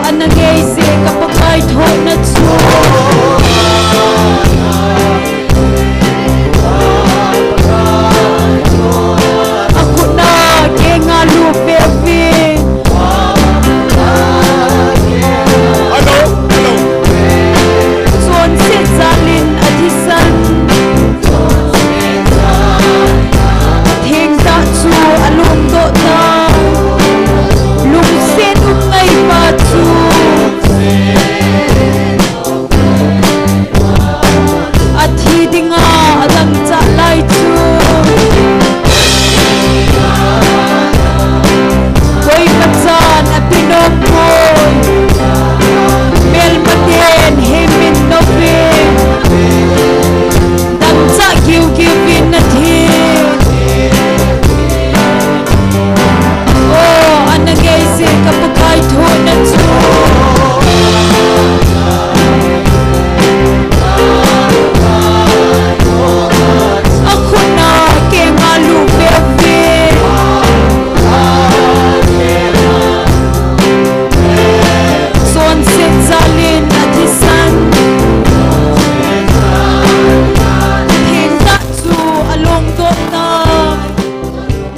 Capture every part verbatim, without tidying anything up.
Ana ngeise ka Pakai thohna chu. A khutna kenga lut veve. Hello, hello. Chonset jalin a thisan. Thengtah chu a longdoh tai. Lungset um ngaipa chu. A thi dinga a dangchah lai chu. Koima chan a pe nom poi. Melmaten hemin nopin. Dangchah giugiuvin a thi. Oh, ana ngeise ka Pakai thohna chu. A khutna kenga lut veve. Chonset jalin a thisan. Thengtah chu a longdoh tai.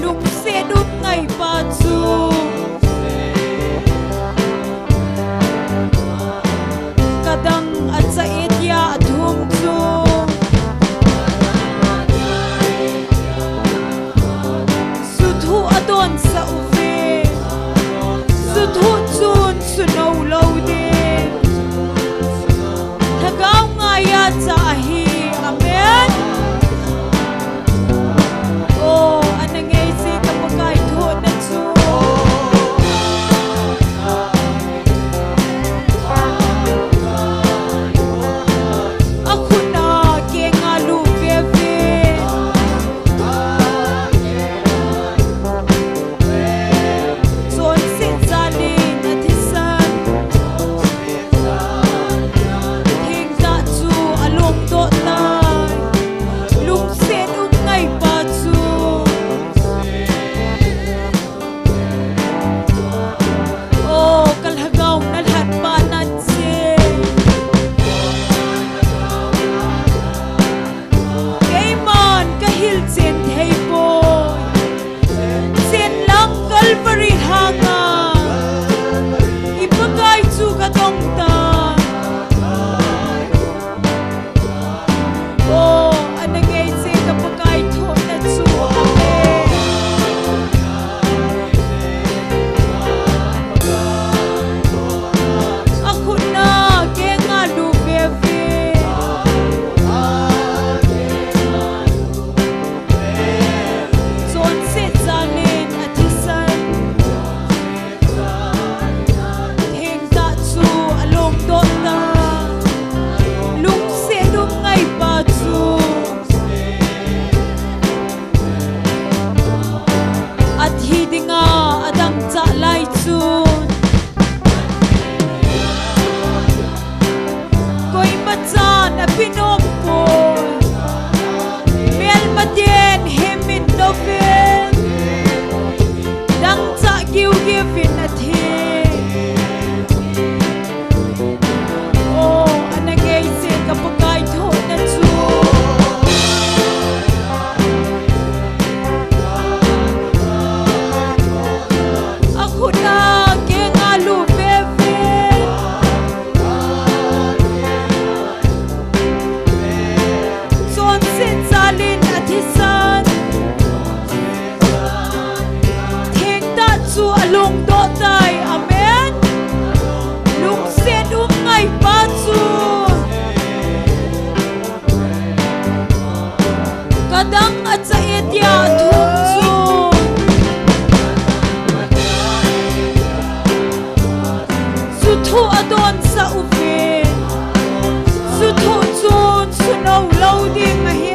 Lungset um ngaipa chu. Ka dang a chah e tia a thum chu. Suthu a donsah uve. Suthu chun suno lou ding. Lhagao ngaia chah ahi. Amen. Oh, ana ngeise ka Pakai thohna chu. A khutna kenga lut veve. Chonset jalin a thisan. Thengtah chu a longdoh tai. Lungset um ngaipa chu. Oh, ka lhagao na lhatpa nan che. Keiman ka hilchen thei poi. Chen lang Calvary lhanga i Pakai chu ka dong tai. Oh, ana ngeise ka Pakai thohna chu. Amen. A khutna kenga lut veve. Chonset jalin a thisan. Thengtah chu a longdoh tai. Lungset um ngaipa chu. A thi dinga a dangchah lai chun. Koima chan a pe nom poi. Melmaten hemin nopin. Dangchah giugiuvin a thi. Oh, ana ngeise ka Pakai thohna chu. A khutna kenga lut veve. Chonset jalin a thisan. Thengtah chu a longdoh tai. Amen. Lungset um ngaipa chu. Ka dang a chah e tia a thum chu. Suthu a donsah uve. Suthu chun suno lou ding ahi.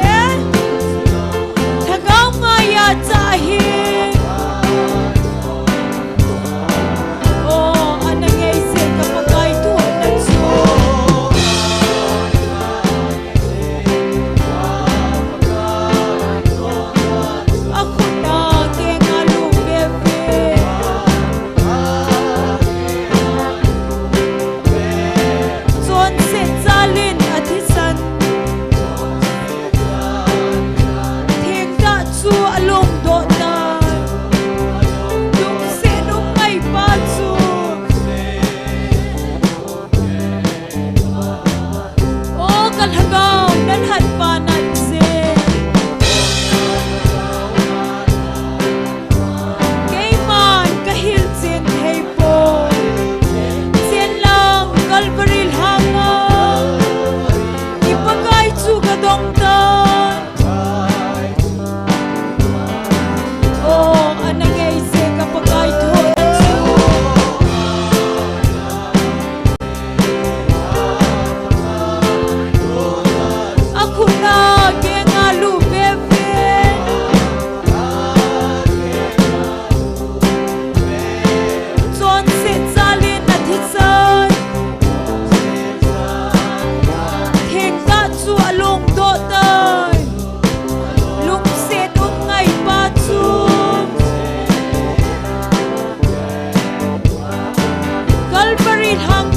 Lhagao ngaia chah ahi. Oh, ana ngeise ka Pakai thohna chu. A khutna kenga lut veve.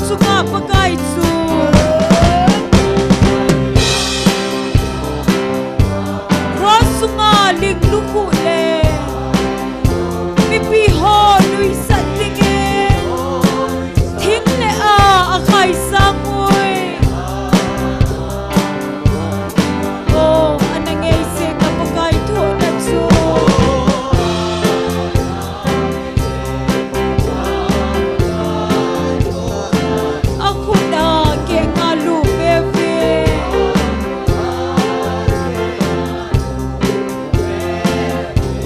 sunga Pakai chu cross sunga ling lukhuh le mipi ho nuisat dingin thing le a a khaisang ui. O, ana ngei se ka Pakai thohna chu. A khut a keng a lut veve.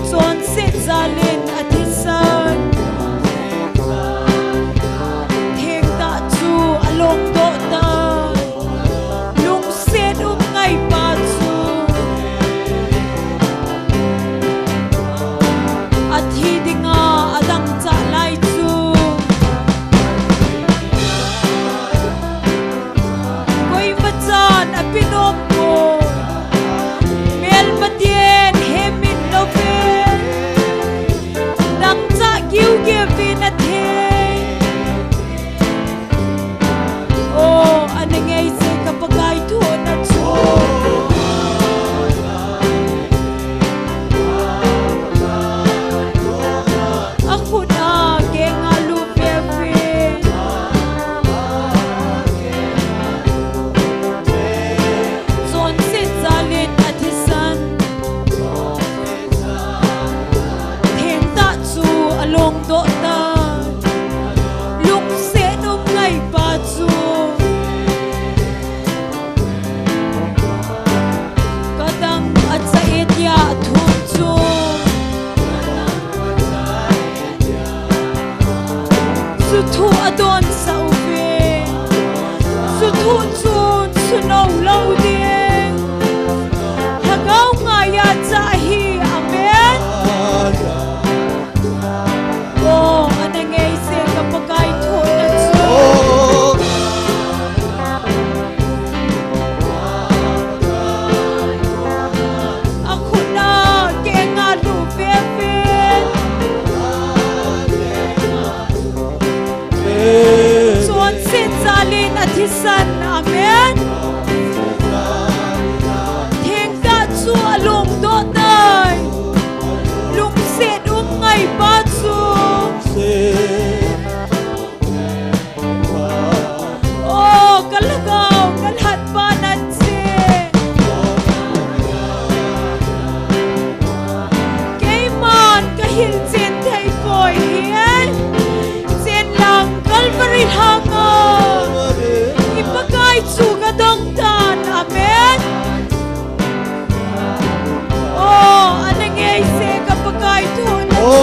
Chonset jal in a thisan. Thengtah chu a longdoh tai. Lungset um ngaipa chu a thi dinga a dangchah lai chu. Koima chan a pe nom poi. Melmaten hemin louvin dangchah giugiu vin a thei. O, ana ngei se ka Pakai thohna chu. A khut a keng a lut veve. Chonset jal in a thisan. Thengtah chu a longdoh tai. Lungset um ngaipa chu ka dang a chah e tia a thum chu. Suthu a donsah uve. Suthu chun sunou lou ding. Lhagao ngai a chah ahi. Amen. O, ana ngei se ka Pakai thohna chu. A khut a keng a lut veve. Chonset jal in a thisan. Amen. Thengtah chu a longdoh tai. Lungset um ngaipa chu. O, ka lhagao, ka lhatpa nan che. Keiman ka hilchen thei poi hi e. Chen lang Calvary lhanga i Pakai chu ka dong tan. Amen. O, ana ngei se ka Pakai thohna chu.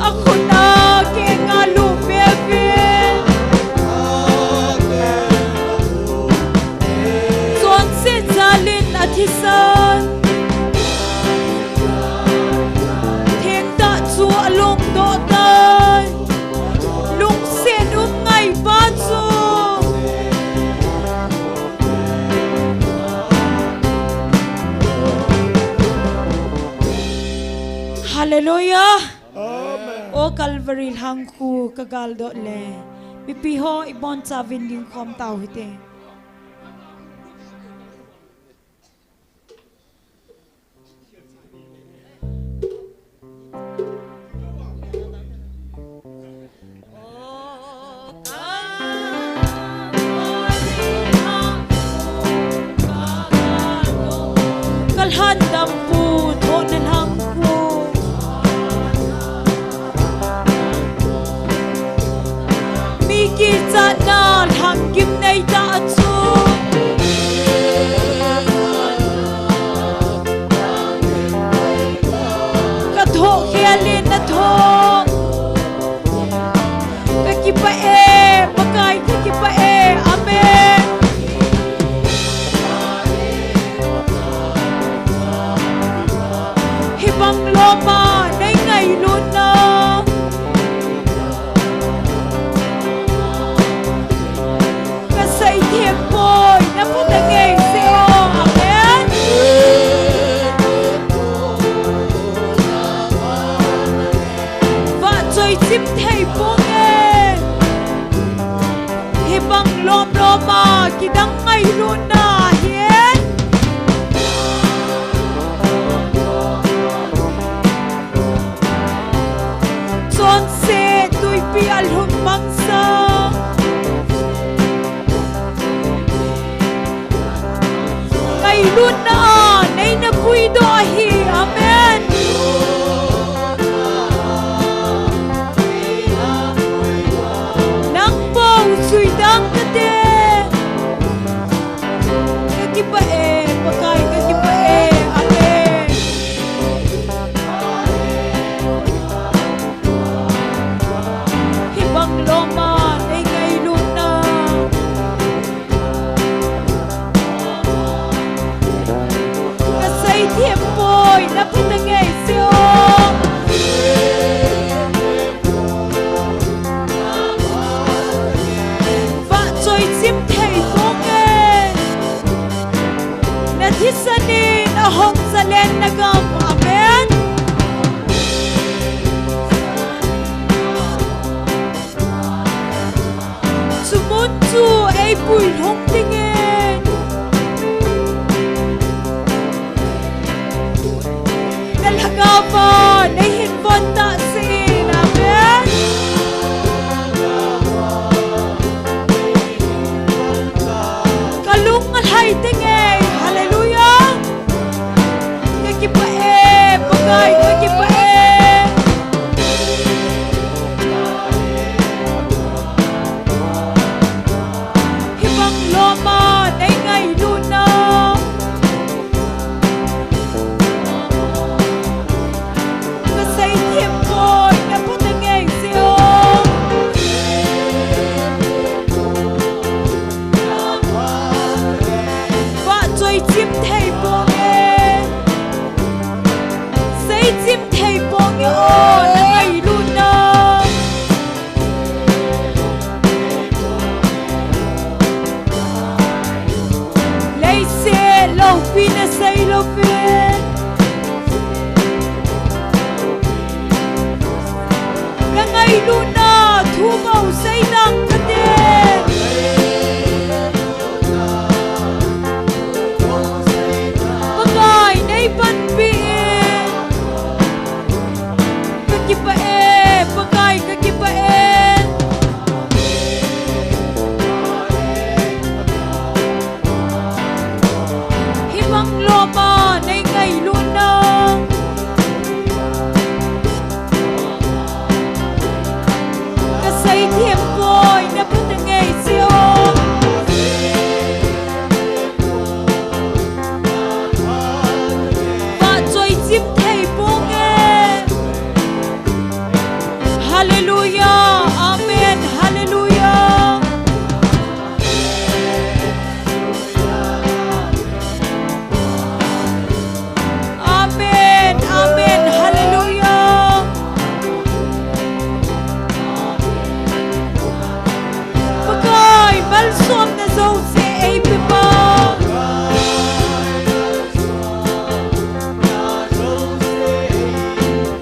A khut a keng a lut veve. Chonset jal in a thisan. Thengtah chu a longdoh tai. Lungset um ngaipa chu. Hallelujah. Amen. O Calvary lhang khu ka galdot le, mipi ho i boncha vin ding khom tau hite. Ka lhan dampu thohna lhang khu. Mi kichatna lhang gimnei tah chu. Ka thoh khel in na thoh. Ka kipah e, Pakai ka kipah e. Amen. Hibang loma nei ngailut na. Ka seithem poi, na phat a ngei se o. Amen. Thei ponge. Hibang lom lom a kidang ngailutna hi. Chonse tuipi a lhum mangsa. Ngailutna a neina puidoh ahi. Amen. Nang bou suidang kate. Kakipah e, Pakai kakipah e. Amen. Hibang lom a nei ngailutna. Kasei them poi, na phatah ngei seo. Vahchoi chim thei ponge. Na thisan in ahong zalen na gam. Amen. Chumun chu eipui lhung dingin. Na lhagao va nei hin von tahsan. Amen. Kalung alhai dingin. Hallelujah. Kakipah e, Pakai, kakipah e. Hibang lom a nei ngailutna. Kasei them poi, na phatah ngei seo. Vahchoi chim thei ponge. Sei chim thei ponge o, na ngailutna. Leiset loupi na sei louvin. Na ngailutna thu bou sei lang kate. Pakai nei panpi in. Kakipah e, Pakai kakipah e. Hibang lom a nei ngailutna. Kasei them poi, na phatah ngei seo. Vahchoi chim thei ponge. Hallelujah. Amen. Hallelujah. Amen. Amen. Hallelujah. Pakai, malsomna jouse eipepa.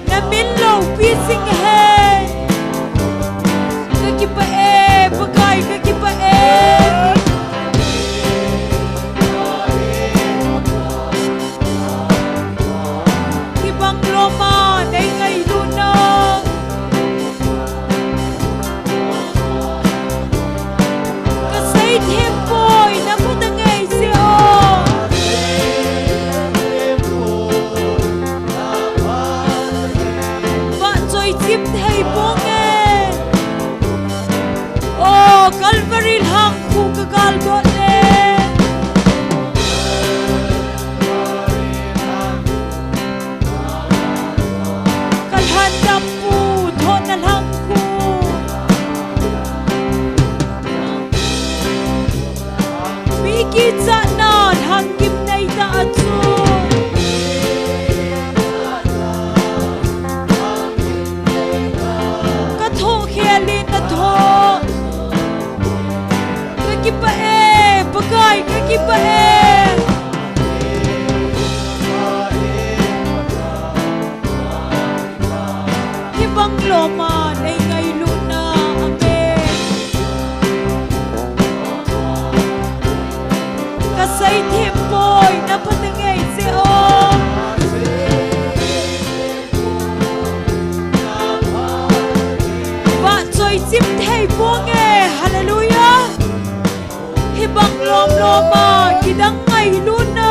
Na min loupi jing hen. Kakipah e, Pakai, kakipah e. Hibang lom a nei ngailutna. Kasei them poi, na phatah ngei seo. Vahchoi chim thei ponge. O, Calvary lhangkhu kagal doh le. Kalhan dampu thohna lhangkhu. Mi kichatna lhangkim neitah a chu. Kathoh khel in nathoh. Kakipah e, Pakai, kakipah e. Hibang lom a nei Seithem poi, na phatah ngei jeh o. Vahchoi chim thei ponge. Hallelujah. Hibang lom lom a, kidang ngailutna.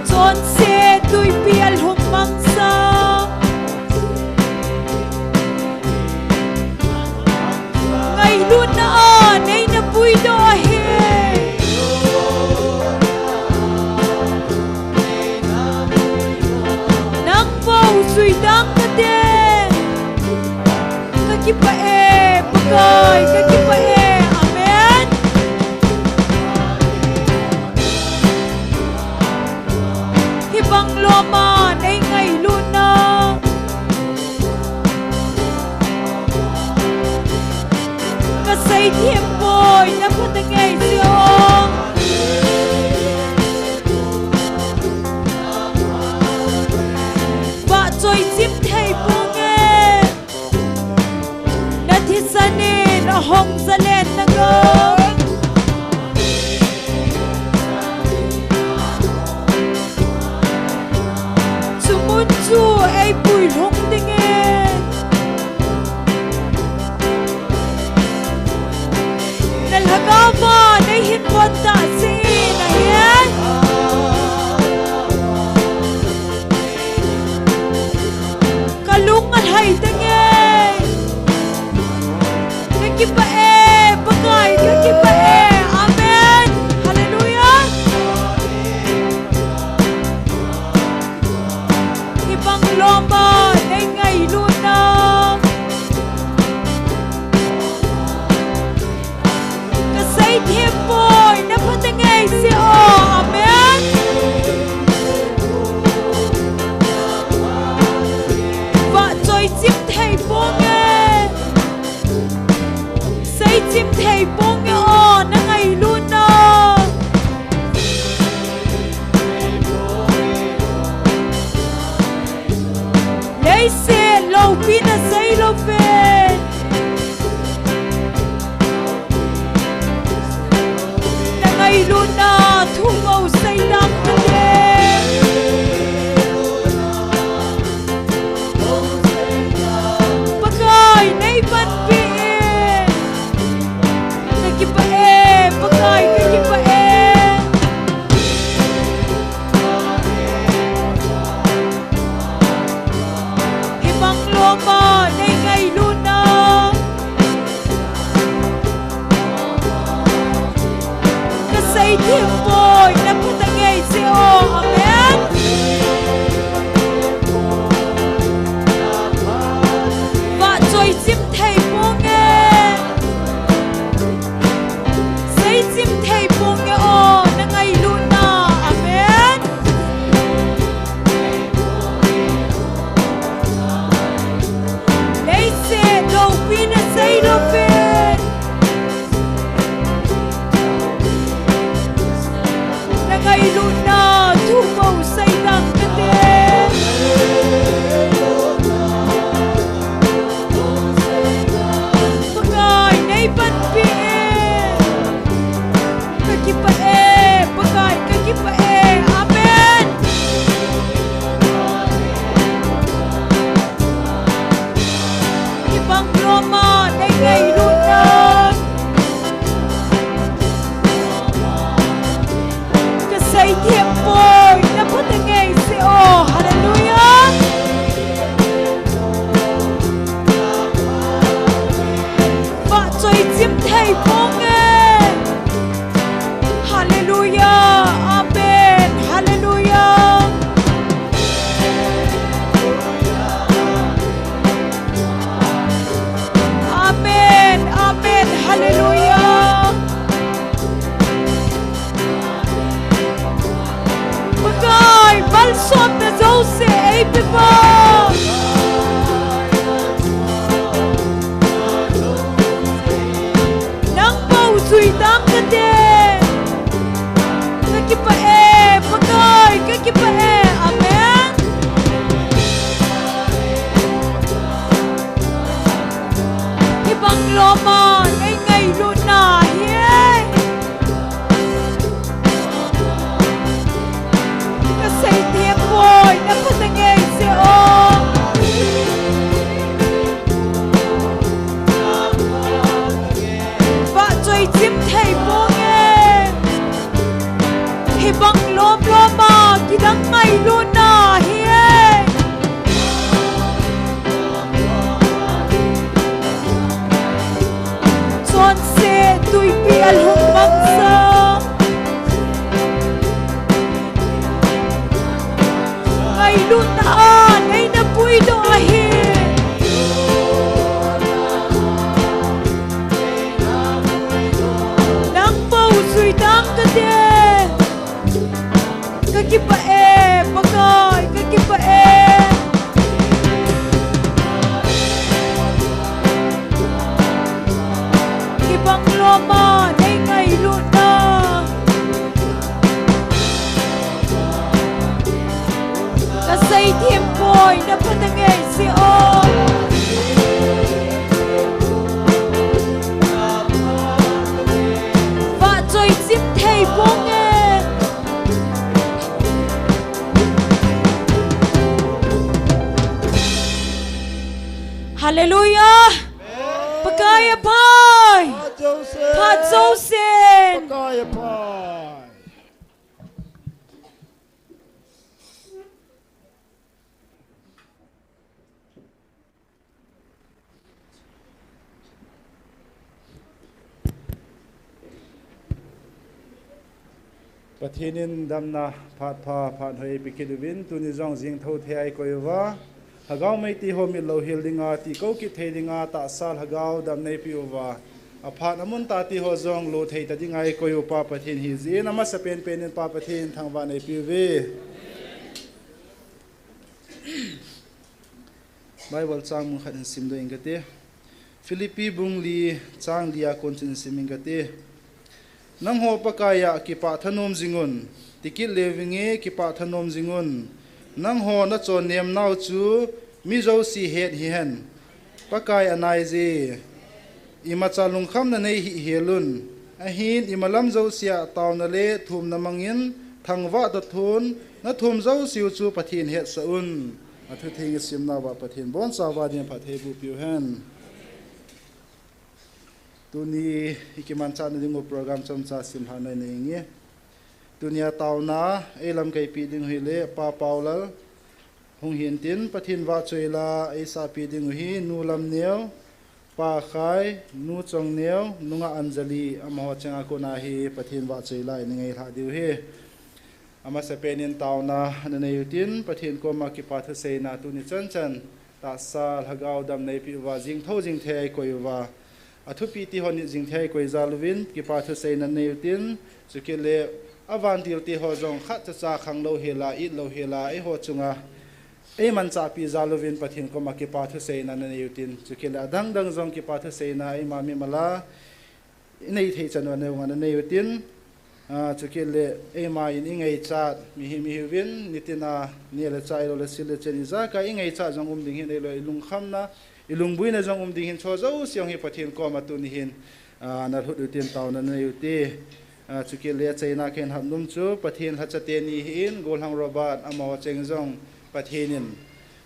Chonset tuipi a lhum mangsa. Ngailutna a nei na puidoh ahi. Nang bou jui dang kate. Ka kipah e, Pakai, ka kipah e. Amen. Hibang lom a nei ngailutna. Ka seithem poi, na phatah ngei jeh o. Vahchoi chim thei ponge. Na thisan in ahung zalen na gou. Chu mun chu ei puilhung dingin. Na lhagao va nei hin pon tah jeh in ahi. Ka lung alhai tange. Ka kipah e, Pakai, ka kipah e. Amen. Hallelujah. Hibang lom a nei ngailutna. Ka seithem poi, na phatah ngei jeh o. Amen. Vahchoi chim thei ponge. Seichim thei ponge o, na ngailutna. Leiset loupina seilou ve. Na ngailutna thu bou sei dang kate. Pakai, nei panpi in. Ka kipah e, Pakai, ka kipah e. Hibang lom a nei ngailutna. Ka seithem poi, na phatah ngei jeh o. Amen. Vahchoi chim thei ponge. Seichim thei ponge o, na ngailutna. Amen. Leiset loupina seilou ve. Na ngailutna thu Kibang lom lom a, kidang ngailutna hi e. Chonset tuipi a lhung bangsa. Ngailutna a nei na puidoh ahi. Nang bou jui tang kate. Ka kipah e, Pakai, ka kipah e. Kibang lom a nei ngailutna. Ka seithem poi, na phatah ngei jeh o. Vahchoi chim thei ponge. Hallelujah. Pakai a phat. Phat jousen. Phat jousen. Pakai a phat. Pathen in damna phat pha, phat hoi eipeh kit uvin, tuni jong jingthou thei a eikoi uva, Lhagao mei ti ho mit louhel dinga, ti kou kit thei dinga, tahsa Lhagao damna eipeh uva, aphat amun tah ti ho jong lo thei ta dinga eikoi u Pa Pathen ahi jeh in, amasapen pen in Pa Pathen thangvahna eipeh uve. Bible chang mun khat hin simdoh inge kati. Philippi bung li chang li a kon chun sim inge kati. Nangho Pakai a kipah thanom jingun, tikit le vinge kipah thanom jingun. Nangho nachon nemnau chu mi jouse het hihen. Pakai anai je. Imacha lungkhamna nei hih helun. Ahin imalam jousea taona le thumna mangin thangvah toh thun, nathum jouseu chu Pathen hetsah un. Athutheng isimnauva Pathen bonchauva din phatthei boh peh uhen. Tuni ikimanchahna dingu program chomcha simlhah nei inge. Tunia taona eilamkai peh ding hile Pa Paulal hung hintin, Pathen vahchoi la eisahpeh dingu hi Nu Lamneo, Pa Khai, Nu Chongneo, Nungah Anjali, amaho chunga kona hi Pathen vahchoi la eina ngailhah diu ahi. Amasapen in taona nanei utin, Pathen koma kipa thuseina tuni chanchan tahsa Lhagao damna eipeh uva, jingthou jingthei a eikoi uva, athupi ti ho nit jingthei a eikoi jal uvin, kipa thuseina nanei utin, chukit le avantil ti ho jong khatcha cha khanglou hela, itlou hela, eiho chunga eimanchahpi jal uvin Pathen koma kipa thuseina nanei utin, chukit le adang dang jong kipa thuseina eima mimal a inei thei chan uva neunga nanei utin, ah, chukit le eima in ingaichat, mihem ihiuvin, nitina neh le chah ahiloule sil le chen ijakai ingaichat jong um ding hin, ahilou ilungkhamna, ilungbuina jong um ding hin, chuho jouse jong hi Pathen koma tuni hin, ah, nalhut utin taona nanei ute. Ah, chukit le achaina kahin hap nom chu Pathen lhacha teni ahin, Gollhang Robert amaho cheng jong Pathen in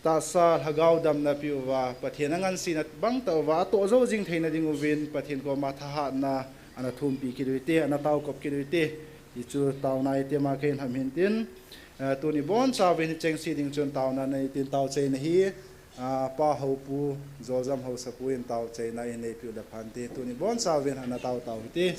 tahsa Lhagao damna apeh uva, Pathen angansena bangtah uva atoh jou jing theina dinguvin Pathen koma thahatna ana thumpi kit ute, ana taokop kit ute. Hichu taona item a kahin hap hintin, ah, tuni bonchauvin hicheng se ding chun taona nanei utin, taochaina hi, ah, Pa Houpu, Joljam Haosapu in taochaina eihin neipiu le phante, tuni bonchauvin ana tao tao hite.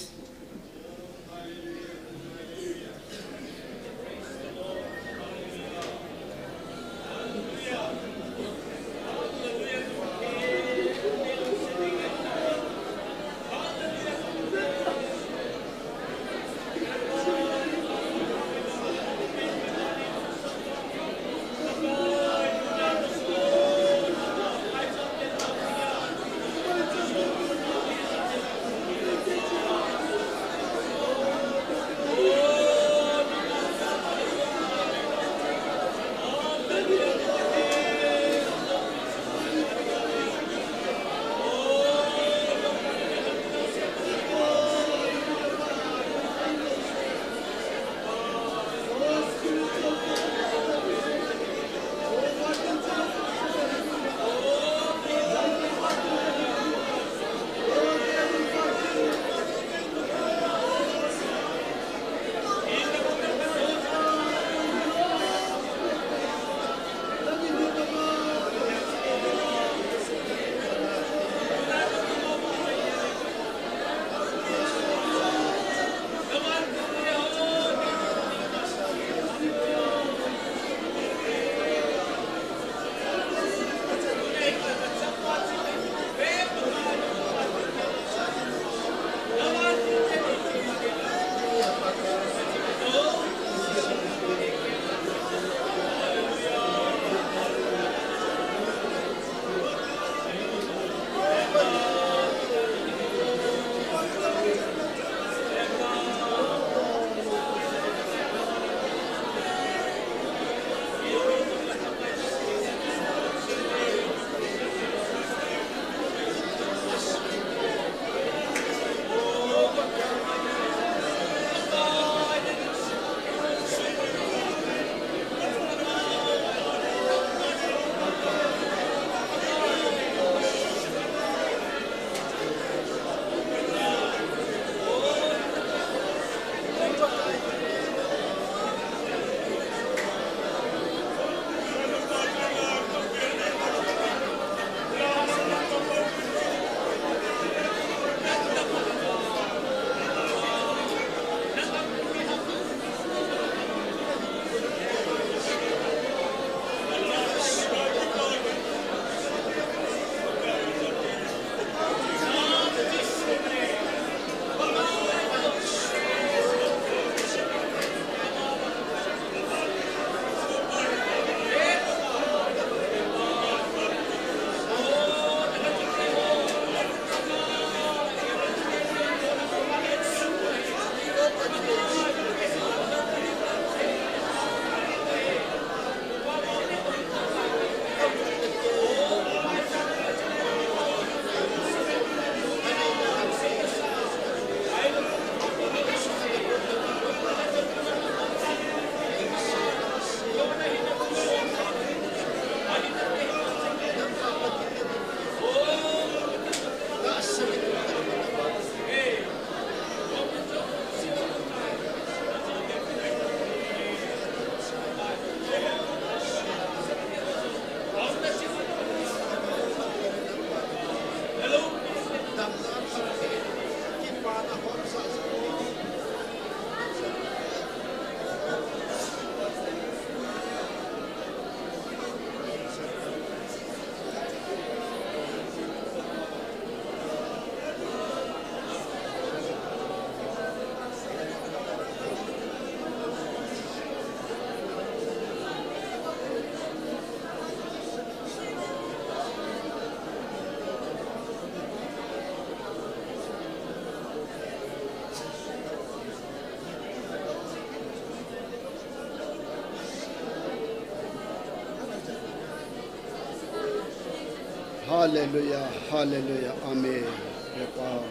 Hallelujah, hallelujah, amen. He Pa,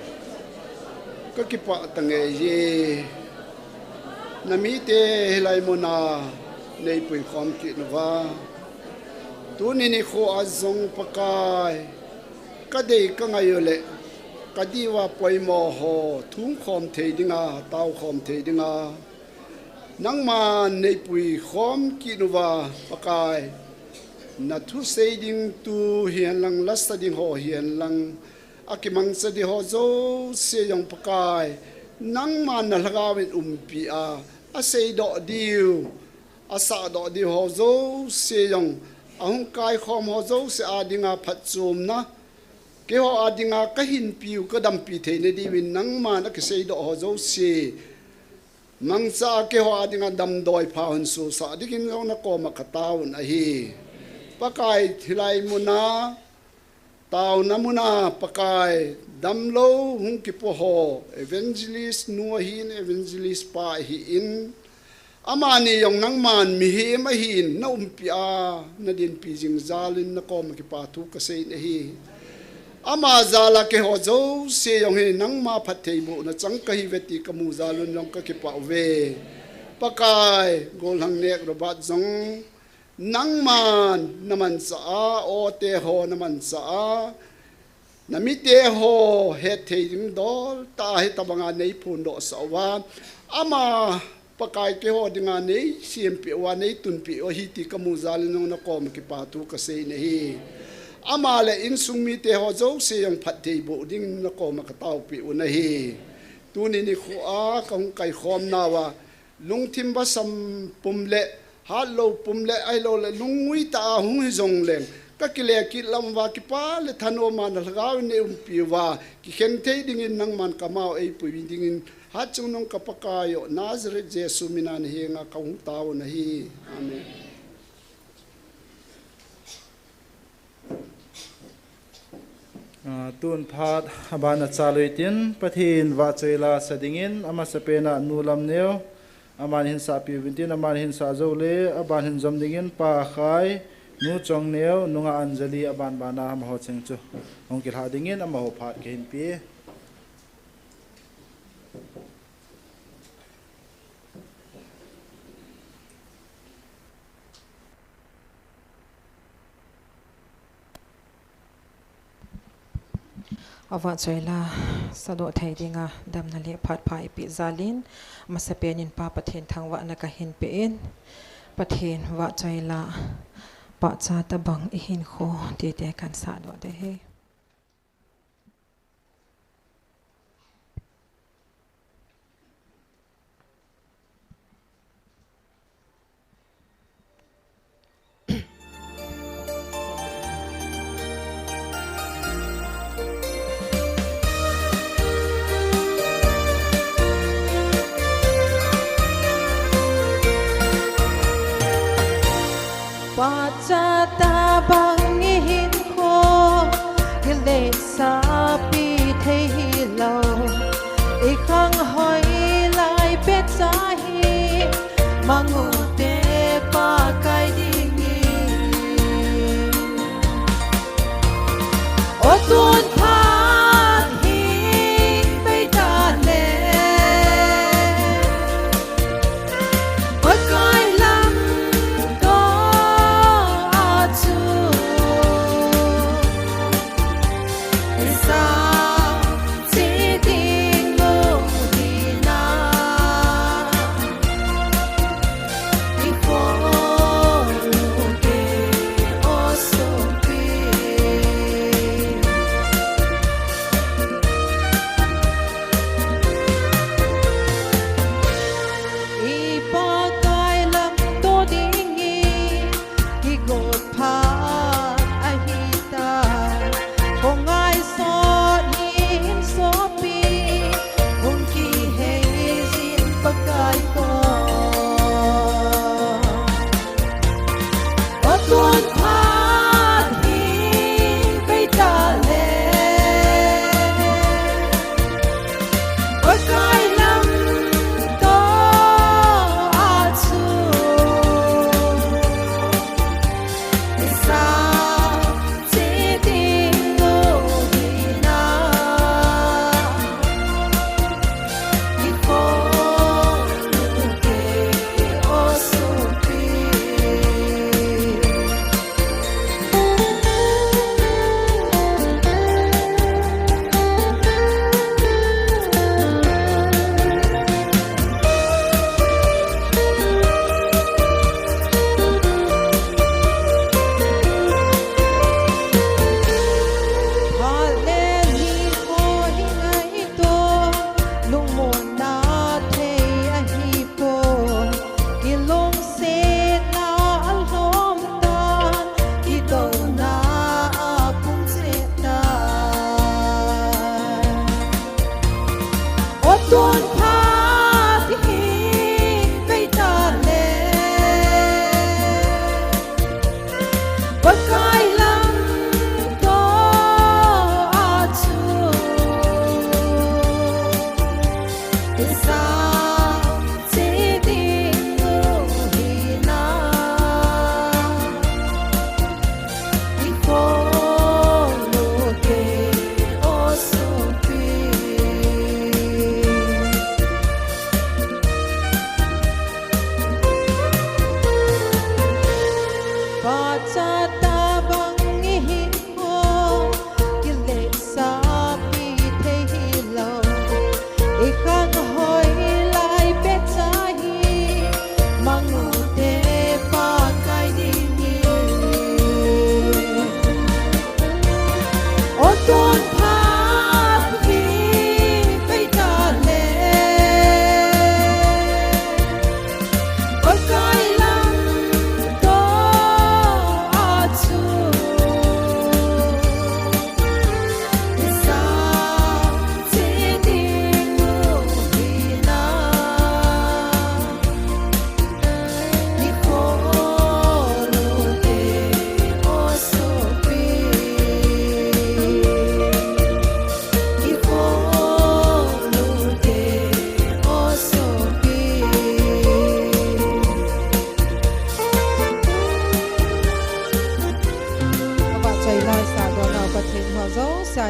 kakipah tange ji. Namite hilai muna neipui khom kit nauva, tuni nikho a jong Pakai, kadei kangai u le kadiuva poimo ho thum khom thei dinga, tao khom thei dinga, nangman neipui khom kit nauva Pakai, nathusei ding tu hihen lang, lasa ding ho hihen lang, akimangcha ding ho jouse jong Pakai, nangman nalhagao in umpi a, aseidoh diu, asahdoh diu ho jouse jong, ahung kaikhom ho jouse a dinga phatchomna, keiho a dinga kahinpiu, kadampi theina diuvin nangman akiseidoh ho jouse mangcha a keiho a dinga damdoi pha hung sohsah dingin jong nakoma kataovin ahi. Pakai, hilai muna, taona muna Pakai, damlou hung kipo ho, evangelist nu ahin, evangelist pa ahin, amani jong nangman mihem ahin naumpi a, nadinpi jing jalin nakoma kipa thu kasei ahi. Ama jala keiho jouse jong hi nangma phattheibohna chang kahiuve ti kamu jalun jong kakipah uve. Pakai, Golhang Nek Robert jong nangman namanchah a, ote ho namanchah a, namite ho hetthei ding dol tah a hitobanga neiphondohsah uva, ama Pakai keiho dinga neisempeh uva, neitunpeh u ahi ti kamu jalin jong nakoma kipa thu kasei ahi. Ama le insung mite ho jouse jong phattheiboh dingin nakoma kataopeh u ahi. Tuni nikho a kahung kaikhom nauva, lungthim basam pum le, hatlou pum le, ahilouleh lungngui tah a hung hijongleng, kakile kit lam uva kipa le thanoma nalhagao in neiumpi uva, kikhen thei dingin nangman kamao eipui dingin, hatchungnung ka Pakai o, Nazareth Jesu mina nahenga kahung taovin ahi. Amen. Ah, tun phat abana chalui tin, Pathen vahchoi lasa dingin, amasapen a Nu Lamneo, aman hinsahpiuvin tin, aman hinsah jou le, aban hin jom dingin, Pa Khai, Nu Chongneo, Nungah Anjali, aban bana amaho cheng chu hung kilha dingin, amaho phat kahinpe. Avahchoi lasa doh thei dinga damna le phat pha eipeh jalin, amasapen in Pa Pathen thangvahna kahinpe in, Pathen vahchoi la, pachat tobang ihinkho, tite kahinsah doh ding ahi. Pachat tobang ihinkho,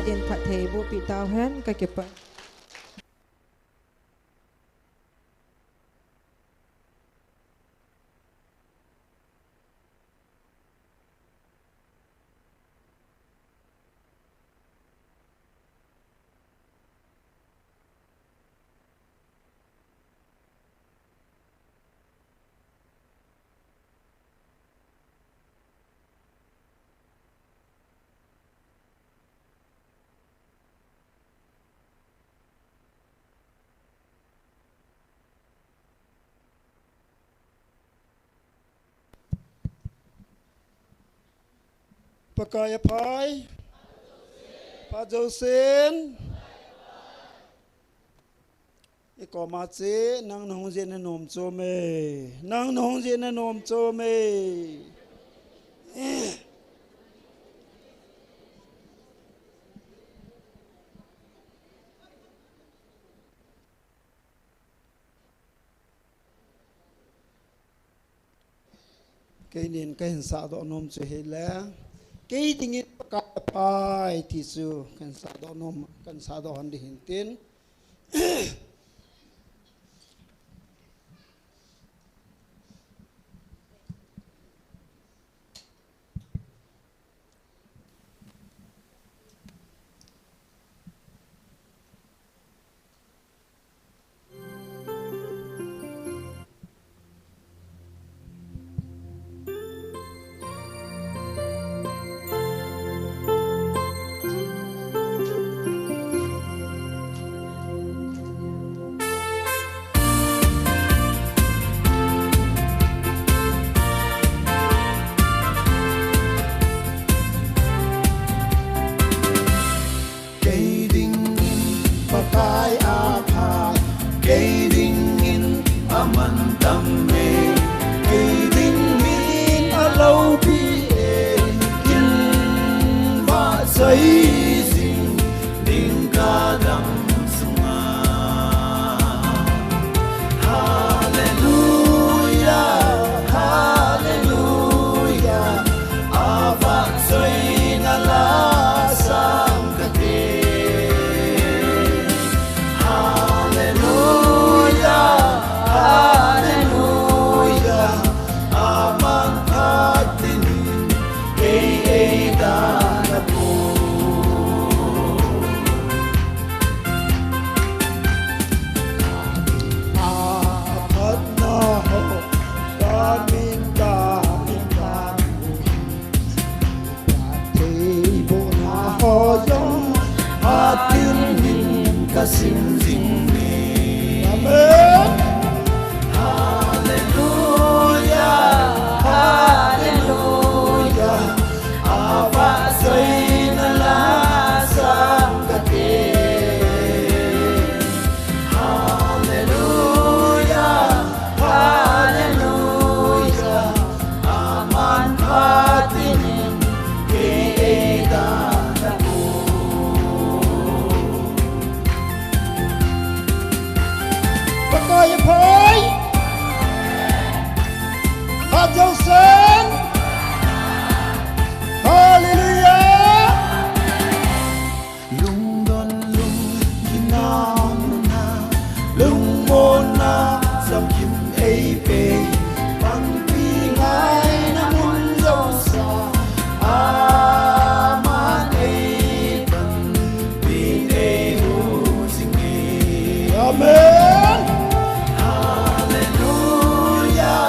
Din phatthei boh peh tauhen, kakipah. Pakai aphai. Phat jousen. Ikoma che, nang nahung jeh in anom chom e. Nang nahung jeh in anom chom e. Keinin kahin sahdoh nom chu hile, kei dingin Pakai aphai ti chu kahin sahdoh nom, kahin sahdoh hon ding hintin. Kei dingin Pakai apha, kei dingin amantam e, kei dingin aloupi e, kin vahchoi jing ding kadam sunga. Hallelujah, hallelujah, avahchoina lasam kate. Hallelujah, hallelujah, aman phat tinin kei eidalha poi. Aphatna ho kamin kamin kamin, phattheibohna ho jong phat tinin kasim jing e. Amen. Hallelujah, hallelujah, avahchoina lasam kate. Hallelujah, hallelujah, aman phat tinin kei eidalha poi. Pakai aphai. Phat jousen. Hallelujah. Lungdon lungginau muna, lungmonna chamkim eipei, panpi ngaina mun jousa, aman eipanpin eihuh jing e. Amen. Hallelujah,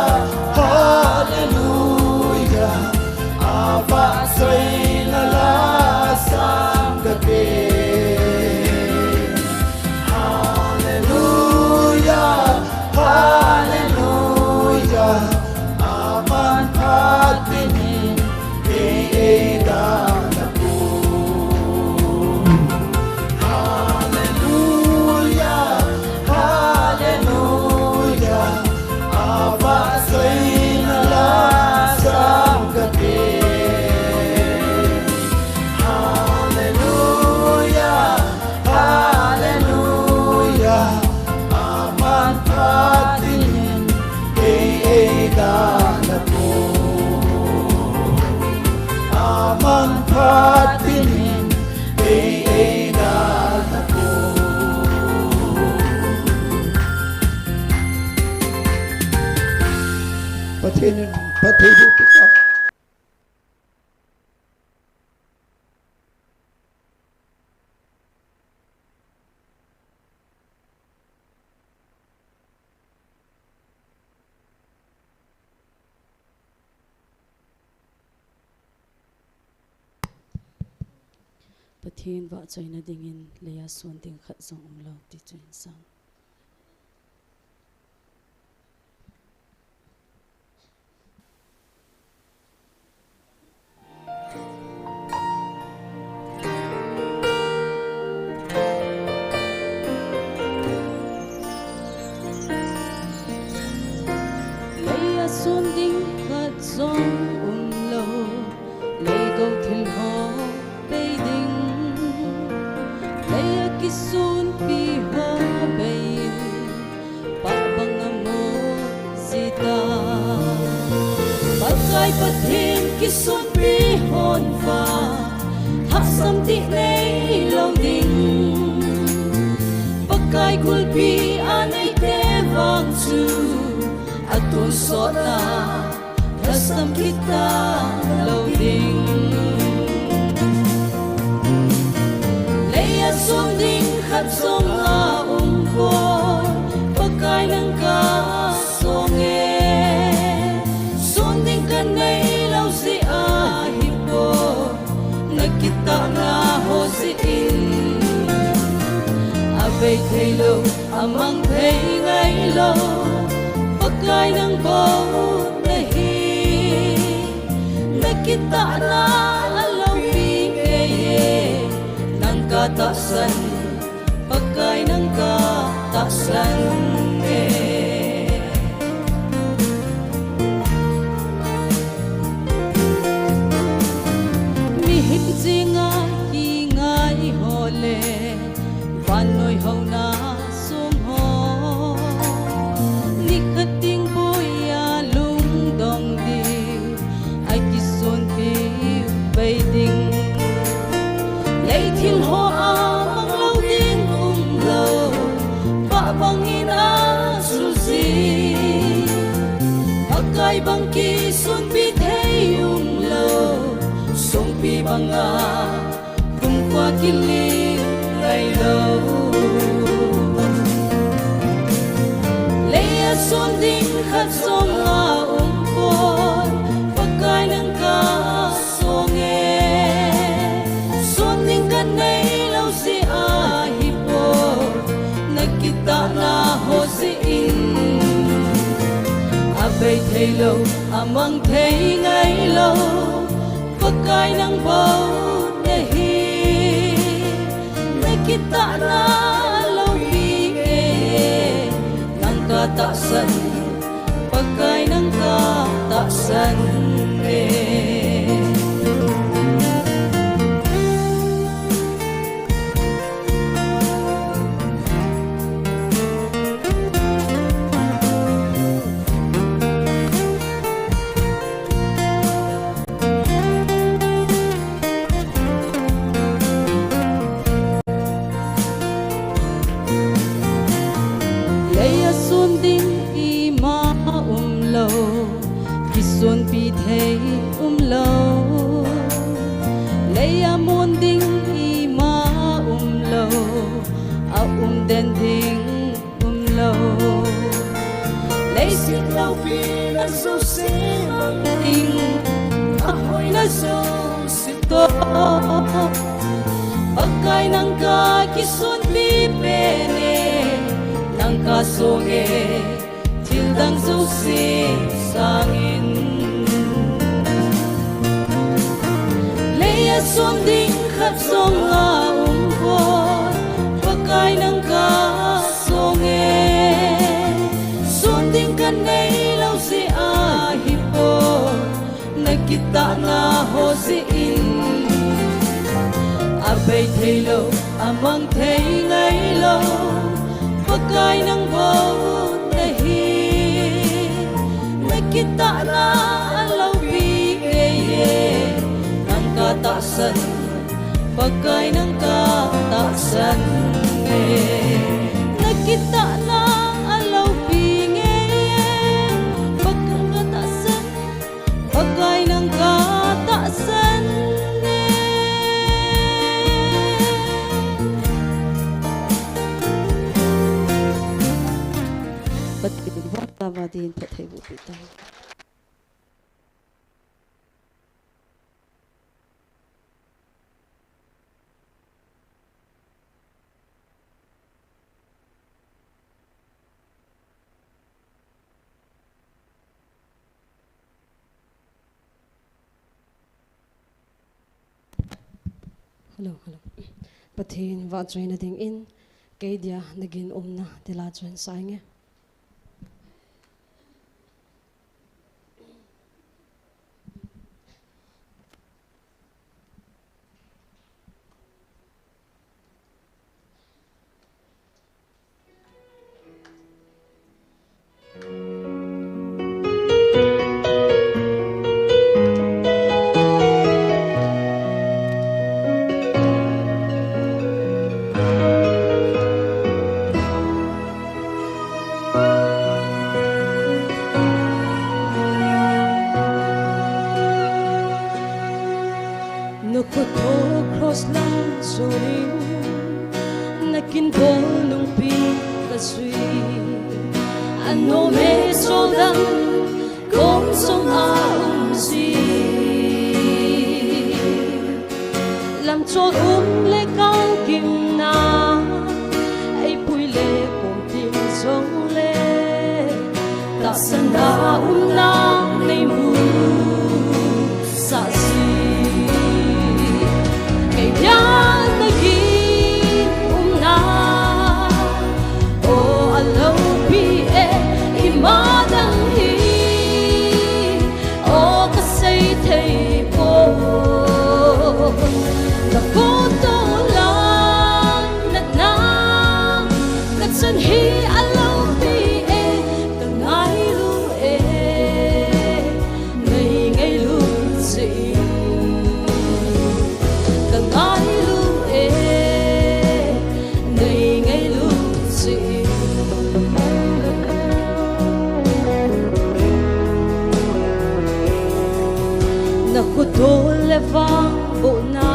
hallelujah, avahchoina lasam kate. Hallelujah, hallelujah, aman phat tinin kei eidalha poi. Hallelujah, hallelujah, avahchoina lasam kate. Hallelujah, hallelujah, aman phat tinin kei eidalha poi. Aman phat tinin kei Pathen in phatthei boh tauhen. Pathen vahchoina dingin leia sun ding khat jong umlou ti chu hin sang. Leia sun ding khat jong umlou, leigou thil ho bei ding, leia kisunpi ho bei in, pah bang amo jita. Pakai Pathen kisunpi hon va, thasam ti neilou ding. Pakai kulpi anei te vang chu, atonsot na thasam kit talou ding. Leia sun ding khat jong aum poi, Pakai nang kasong e. Sun ding kaneilou jeh ahi poi, na kitahna ho jeh in. Abei theilou, amang thei ngailou, Pakai nang bou nahi. Na kitahna aloupi kei e, nang katahsan, Pakai nang katahsan e. Mihem jenga kingai ho le, vannoi houna sung ho, nikhat ding boiya lungdong ding, akisunpi bei ding. Lei thil ho amang lou ding umlou, pah bang in asuh ji. Pakai bang kisunpi thei umlou, songpi banga kumkhua kiling ngailou. Leia sun ding khat jong aum poi, Pakai nang kasong e. Sun ding kaneilou jeh ahi poi, na kitahna ho jeh in. Abei theilou, amang thei ngailou, Pakai nang bou nahi. Na kitahna aloupi kei e, nang katahsan, Pakai nang katahsan e. Leia sun ding ima umlou, kisunpi thei umlou. Leia mun ding ima umlou, aum den ding umlou. Leiset loupina jouse mang ding, ahoina jouse toh, Pakai nang kakisunpi pen e, nang kasong e, thil dang jouse sangin. Leia sun ding khat jong aum poi, Pakai nang kasong e. Sun ding kaneilou jeh ahi poi, na kitahna ho jeh in. Abei theilou, amang thei ngailou, Pakai nang bou nahi. Na kitahna aloupi kei e, nang katahsan, Pakai nang katahsan e. Na kitahna aloupi kei e, Pakai nang katahsan. Thank you. Hello, hello. Pathen vahchoina dingin, kei dia nagin umna, tila chun sa inge. Nakhut ho cross lang chonin, nakinbol nungpi kajui. Anom e, choldang kom jong aum ji. Lamchol um le kalgimna, eipui le pom ding jongle, tahsanna umna neimu sah ji. Kei dia nagin umna, o aloupi e, ima dang hi, o kasei thei poi. Nakhoto lang natna, kachan hi aloupi e, kangailu e, nei ngailu jeh in. Kangailu e, nei ngailu jeh in. Nakhoto le vangbohna,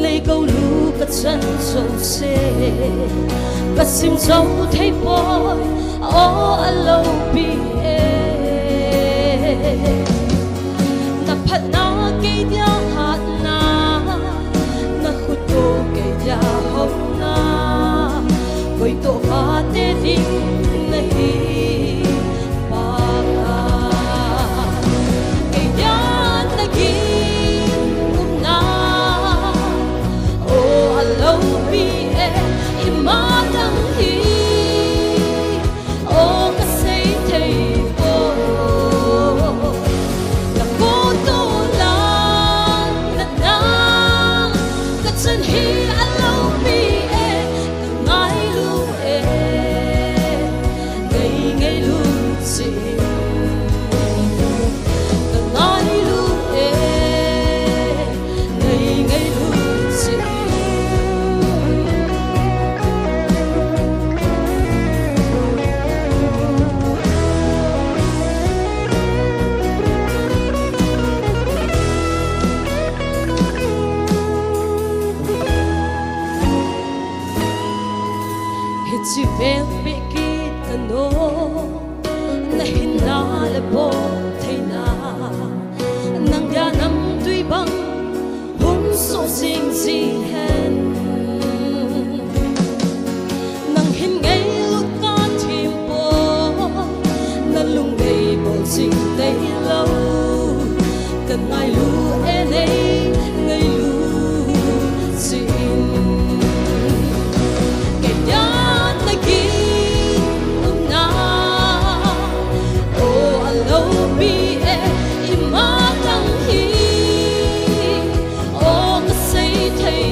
leigou lu kachan jouse, kasim jou thei poi, o aloupi e. Naphatna kei dia hatna, nakhoto kei dia houna, koitoh vate ding nahi. Kei dia nagin umna, o aloupi e, ima dang hi, o kasei thei poi. Nakhoto lang natna, kachan hi aloupi e, kangailu e, nei ngailu jeh in. Kangailu e, nei ngailu jeh in. Hiche vel beh kit kanom, nahinna le boltheina, nang dia namtui bang hung soh jing ji hen. Nang hin ngailut kathempoi, nalunggel bol jing tailou. Kangailu e, nei ngailu jeh in. Kei dia nagin umna, o aloupi e, ima dang hi, o kasei thei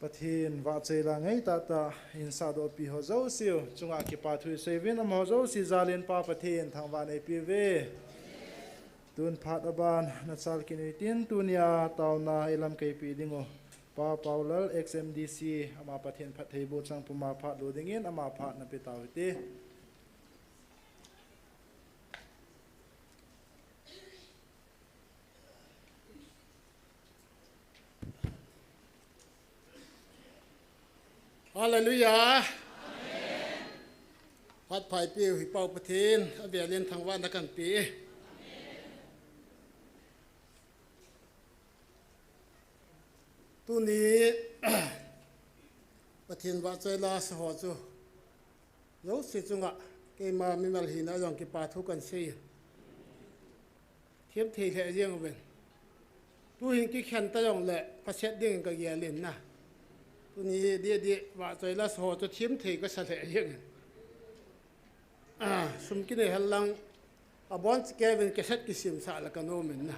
Pathen vahchoi la ngai tahtah in sahdoh pi ho jouse u chunga kipa thu isei uvin, amaho jouse jal in Pa Pathen thangvah in eipeh uve. Tun phat aban nachal kit u hitin, tunia taona ilamkai peh ding u Pa Paulal, ex M D C, ama Pathen phattheiboh chang puma phat lo dingin ama phat napeh tau hite. Hallelujah. Amen. Phat pha eipeh u hi Pa Pathen avel in thangvahna kahin pe e. Tuni Pathen vahchoi la sa ho chu jouse chunga keima mimal hina jong kipa thu kahin sei e. Themthei lheh jeng uvin. Tuhin kikhen ta jongle phaset dingin kagel in na. Tuni didi vahchoi la sa ho chu themthei kasa lheh jeng in. Ah, sum kinei hel lang, abon chikei uvin cassette kisemsah la kanom in na.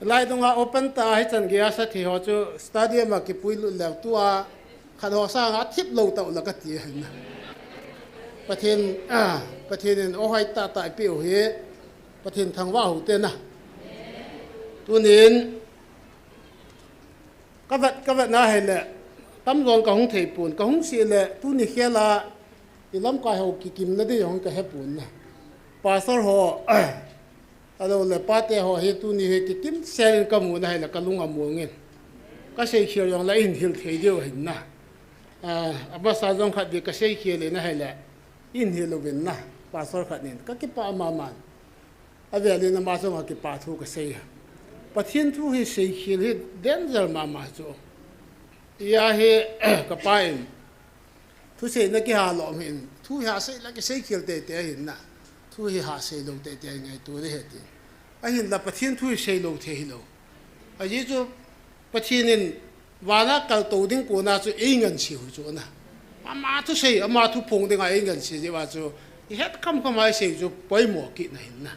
Lai dunga open ta hichan geiya sa thei ho chu stadium a kipui lut leu tua khat ho sanga thip lou tau la kati ahin na. Pathen, ah, Pathen in ohoi tahtah eipeh u hi Pathen thangvah u hite na. Tunin kavet, kavet na hile tamjon kahung thei pon, kahung seh le tuni khel a ilamkai ho kikimna ding jong kahepon na. Pastor ho ahilou le pate ho hi tuni hi kikim sel in kamu na hile kalung among in. Kasei khel jongle eihin hil thei diu ahin na. Ah, abasa jong khat vei kasei khel in ahile eihin hil uvin na. Pastor khat nin kakipah mama in. Avel in ama chunga kipa thu kasei e. Pathen thu hi sei khel hi danger mama chu. Hia hi kapa in thuseina kiha lom hin, thu hi hasei la kisei khel teitei ahin na. Thu hi hasei lou teitei ahi ngaito ding ahi tin. Ahinla Pathen thu hi sei lou thei hilou. Ajeh chu Pathen in vana kaltou ding kona chu eingansei u chu na. Ama thusei, ama thuphong dinga eingansei jeh uva chu ihet khamkham a isei chu poimo kit na ahin na.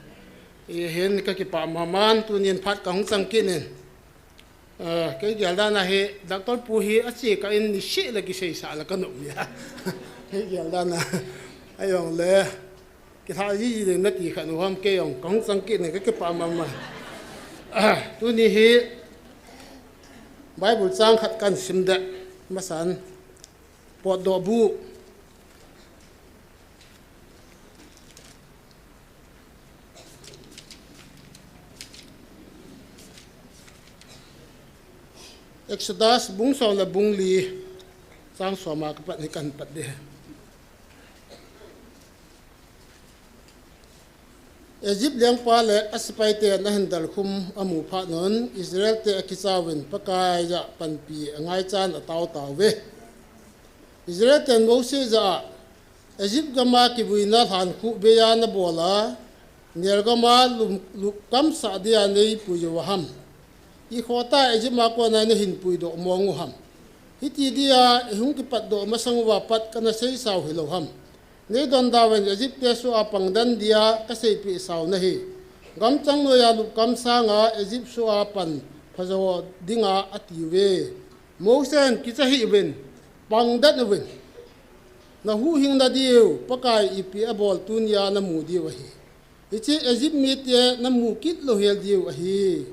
Hihen kakipah mama in tunin phat kahung chang kit in. Ah, kei gel dan a hi, Doctor pu hi ache kah in niseh le kiseisah le kanom e. Kei gel dan a. Ahijongle, kilhah jiji ding nati khat u ham, kei jong kahung chang kit in kakipah mama. Ah, tuni hi Bible chang khat kahin sim ding. Masan, Potdoh bu. Exodus bung som le bung li, chang som a kapat hi kahin pat ding. Egypt lengpa le asepaiten ahin dalkhum amu phat un, Israelte akichauvin Pakai jah panpi angaichan ataotauve. Israelten Mose jah a, Egypt gama kivuina lhankhuh beiya nabol a, nelgama lum-, lupkamsah dia neipui uva ham? Ikhoh tah a Egypt a kona nahin puidoh mong u ham? Hiti dia ihung kipatdoh masang uva pat kana seisau hilou ham? Neidondauvin Egyptte soh a pangden dia kaseipeh sau nahi. Gamchang noiya lupkam sanga Egypt soh a pan phajo dinga atiuve. Mosen, kicha hih uvin, pangden uvin. Nahuhhing nadiu Pakai ipi abol tunia namu diu ahi. Hiche Egypt mite namu kit louhel diu ahi.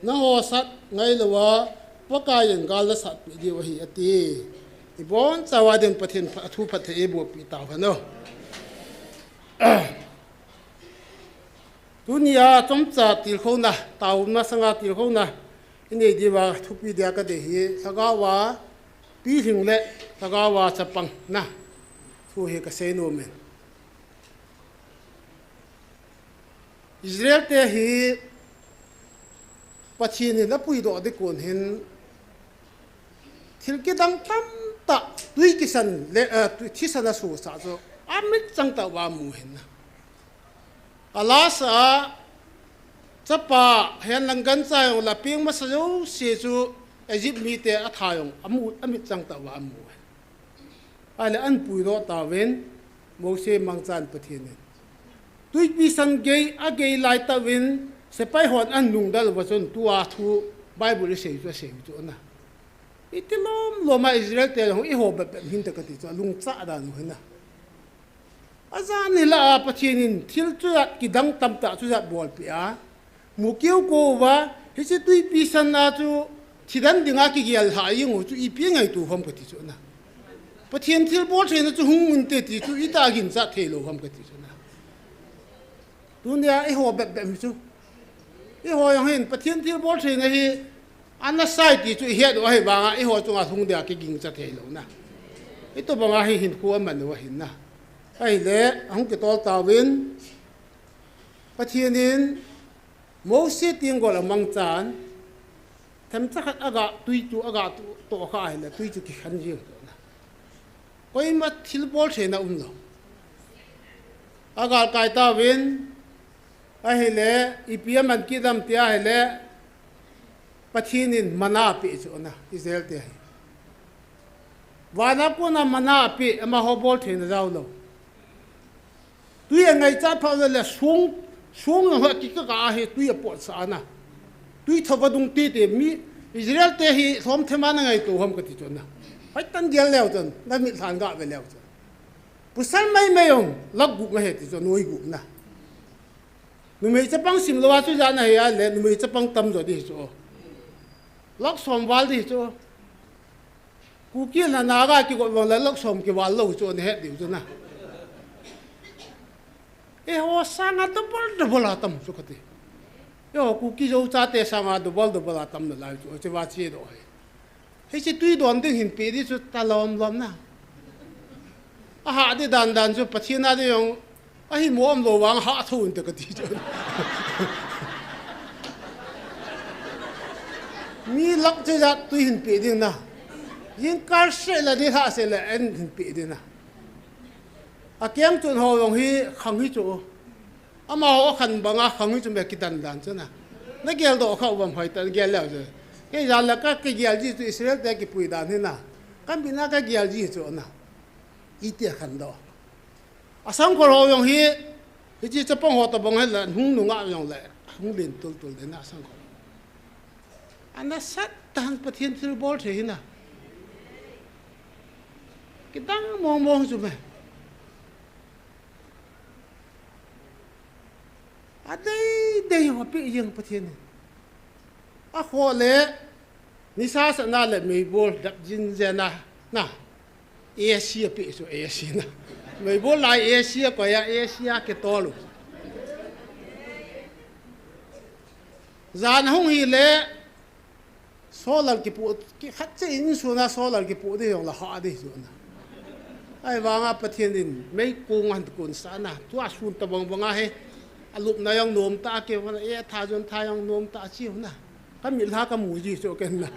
Nangho sat ngailouva, Pakaiyin gal nasatpeh diu ahi, ati. Ibonchauva din Pathen pha-, athu phatthei eibohpeh tauhen o. Tunia chomcha tilkhouna, taona sanga tilkhouna inei diuva thupi dia kadei hi, lhagaova pilhing le lhagaova chapang na thu hi kasei nomin. Israelte hi Pathen in apuidoh ding kon hin thil kidang tamtah twi kisan le, eh, twi thisan asosah chu amitchang tah uva amu ahin na. Alasa a chapa henlang gancha jong la peng masa jouse chu Egypt mite atha jong amu, amitchang tah uva amu ahin. Ahile ahin puidoh tauvin, Mose mangchan Pathen in. Twipi san gei, agei laitah uvin, sepai hon ahin lungdal uva chun tua thu Bible isei chu asei u chu na. Iti lom lom a Israel te jong eiho bep bep hinte kati chu, alungcha dan u hina. Ajan hila a Pathen in thil chujat kidang tamtah chujat bolpeh a, mu keu kou uva, hiche twipi san a chu thidang dinga kigel lha jeng u chu ipi ngaito ham kati chu na. Pathen thilbol theina chu hung inte ti chu itah a ginchat thei lou ham kati chu na. Tunia eiho bep bep hi chu. Eiho jong hin Pathen thilbol theina hi ana sai ti chu ihet u ahi vanga eiho chunga lhung dia kigingcha thei lou na. Hitobanga hi hinkho aman u ahin na. Ahile, ahung kitol tauvin, Pathen in Mose tenggol amangchan, themcha khat aga, twi chu aga to, tohkha ahile, twi chu kikhen jeng chu na. Koima thilbol theina umlou. Agalkai tauvin, ahile, ipi aman kit ham tia ahile, Pathen in manna apeh chu na, Israel te hi. Vana kona manna apeh, amaho bol theina jaolou. Twi angaichat phat le song, song jong akikah a hi twi apotsah na. Twi thou vadung tite mi Israel te hi lhomthem a na ngaito ham kati chu na. Hoitah in gel leu chun, na mitlhan gave leu chun. Pasal maimai jong lakh gup ahi ti chu, noi gup na. Numei chapang simlou a chu ijat na hi ahile, numei chapang tamjo ding hi chu. Lakh som val ding hi chu. Kuki le Naga kigot vang le lakh som kival lou chu nahet diu chu na. Eiho sanga double double a tam chu kati. Eiho Kuki Zo chate sanga double double a tam nalai chu, hiche va chedoh hi. Hiche twi don ding hin peh ding chu talom lom na. Ahah ding dan dan chu Pathen a ding jong ahimo umlou vang hah thou inte kati chu. Mi lakh chejat twi hin peh ding na. Jingkah seh le nilhah seh le an hin peh ding na. Akeng chun ho jong hi khang hi chu. Amaho akhen banga khang hi chu me kidan dan chu na. Na geldoh kha uvem hoitah in gel leu chu. Kei jan le ka, kagel ji chu Israel te kipui dan hi na. Ka mit na kagel ji chu na. Iti akhen doh. Asangkhol ho jong hi, hiche chapang ho tobang hi la, hung nungah jong le, hung len tul tul ding na asangkhol. Ana sat tan Pathen thilbol thei hi na. Kidang mong mong chu me. Adei dei ho apeh jeng Pathen in. Akhoh le, nisa sahna le meibol dap jing jeng na, na. A C apeh chu A C na. Meibol lai A C akoi a, A C a kitol u. Jan ahung hile, solar kipoh, khat cheh in sun a solar kipoh ding jong le hah ding chu na. Ahivanga Pathen in meikong ahin konsah na. Tua sun tobang banga hi. Alupna jong nom tah a kivon a, e tha jon tha jong nom tah a chiu na. Ka mitlha kamu ji chu ken na.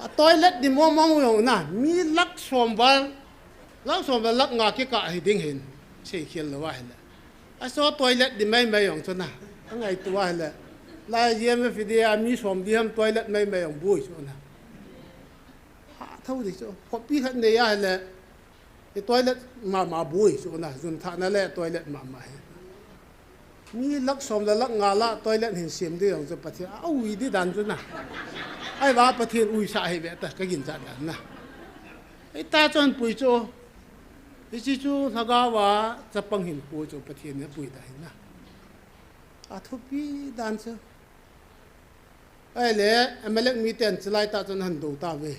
A toilet di mong mong u jong na. Mi lakh som val, lakh som val lakh nga kikah hi ding hin. Seikhel lou ahile. Aso toilet di maimai jong chu na. Angaito ahile. Lai jiem ve fide a mi som di ham toilet maimai jong boi chu na. Hah thou di chu. Khopi khat nei ahile. I toilet mama boi chu na. Jun thahna le toilet mama hi. Mi lakh som le lakh nga la toilet hin sem di jong chu Pathen a ui di dan chu na. Ahivang Pathen uisah hi ve ta kaginchat dan na. Hita chun pui chu. Hiche chu lhagao a chapang hinkho chu Pathen in apui ta hi na. Athupi dan chu. Ahile, Amalek miten chulai tah chun ahin do tauve.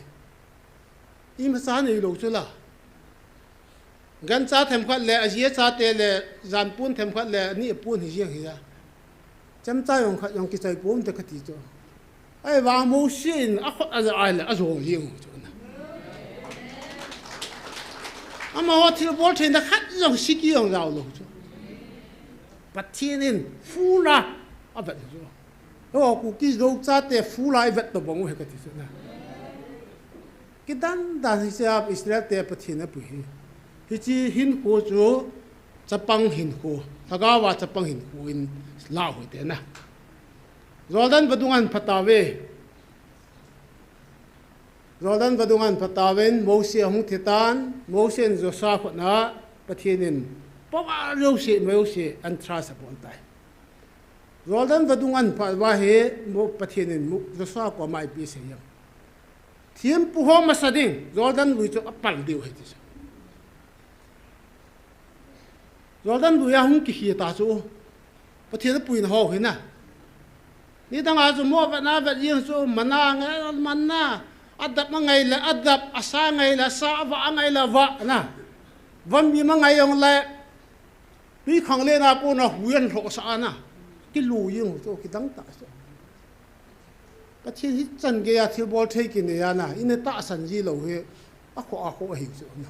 Imacha neilou chu la. Gancha themkhat le, aji achate le, jan pon themkhat le, ani apon hi jeng hi a. Chemcha jong khat jong kichai ponte kati chu. Ahivang Mose in akhut aja ahile, ajou jeng u chu na. Amaho thilbol theina khat jong siki jong jaolou chu. Pathen in full a avet chu. Eiho Kuki Zo chate full a ivet tobang u hi kati chu na. Kidan dan hiche a Israel te Pathen apui hi. Hiche hinkho chu chapang hinkho. Lhagao a chapang hinkho in lah u hite na. Jordan vadung ahin pha tauve. Jordan vadung ahin pha tauvin Mose ahung thi tan, Mose in Joshua khut a Pathen in power jouse, Mose ahin trust abol tai. Jordan vadung ahin phat uva hi, mo Pathen in mo Joshua koma ipi asei em? Thempu ho masa ding, Jordan lui chu apal diu ahi ti chu. Jordan lui a hung kikhel ta chu. Pathen apuina ho hi na. Nidang a chu mo vetna vet jeng chu, manna ngai, manna, adap angai le adap, asa angai le asa, avah angai le avah na. Van mi ma ngai jong le, tui khanglen a kona hui ahin lhohsah a na. Kilui jeng chu, kidang tah chu. Pathen hi chan gei a thilbol thei kinei a na, ina tahsan ji lou hi, akhoh akhoh ahi chu na.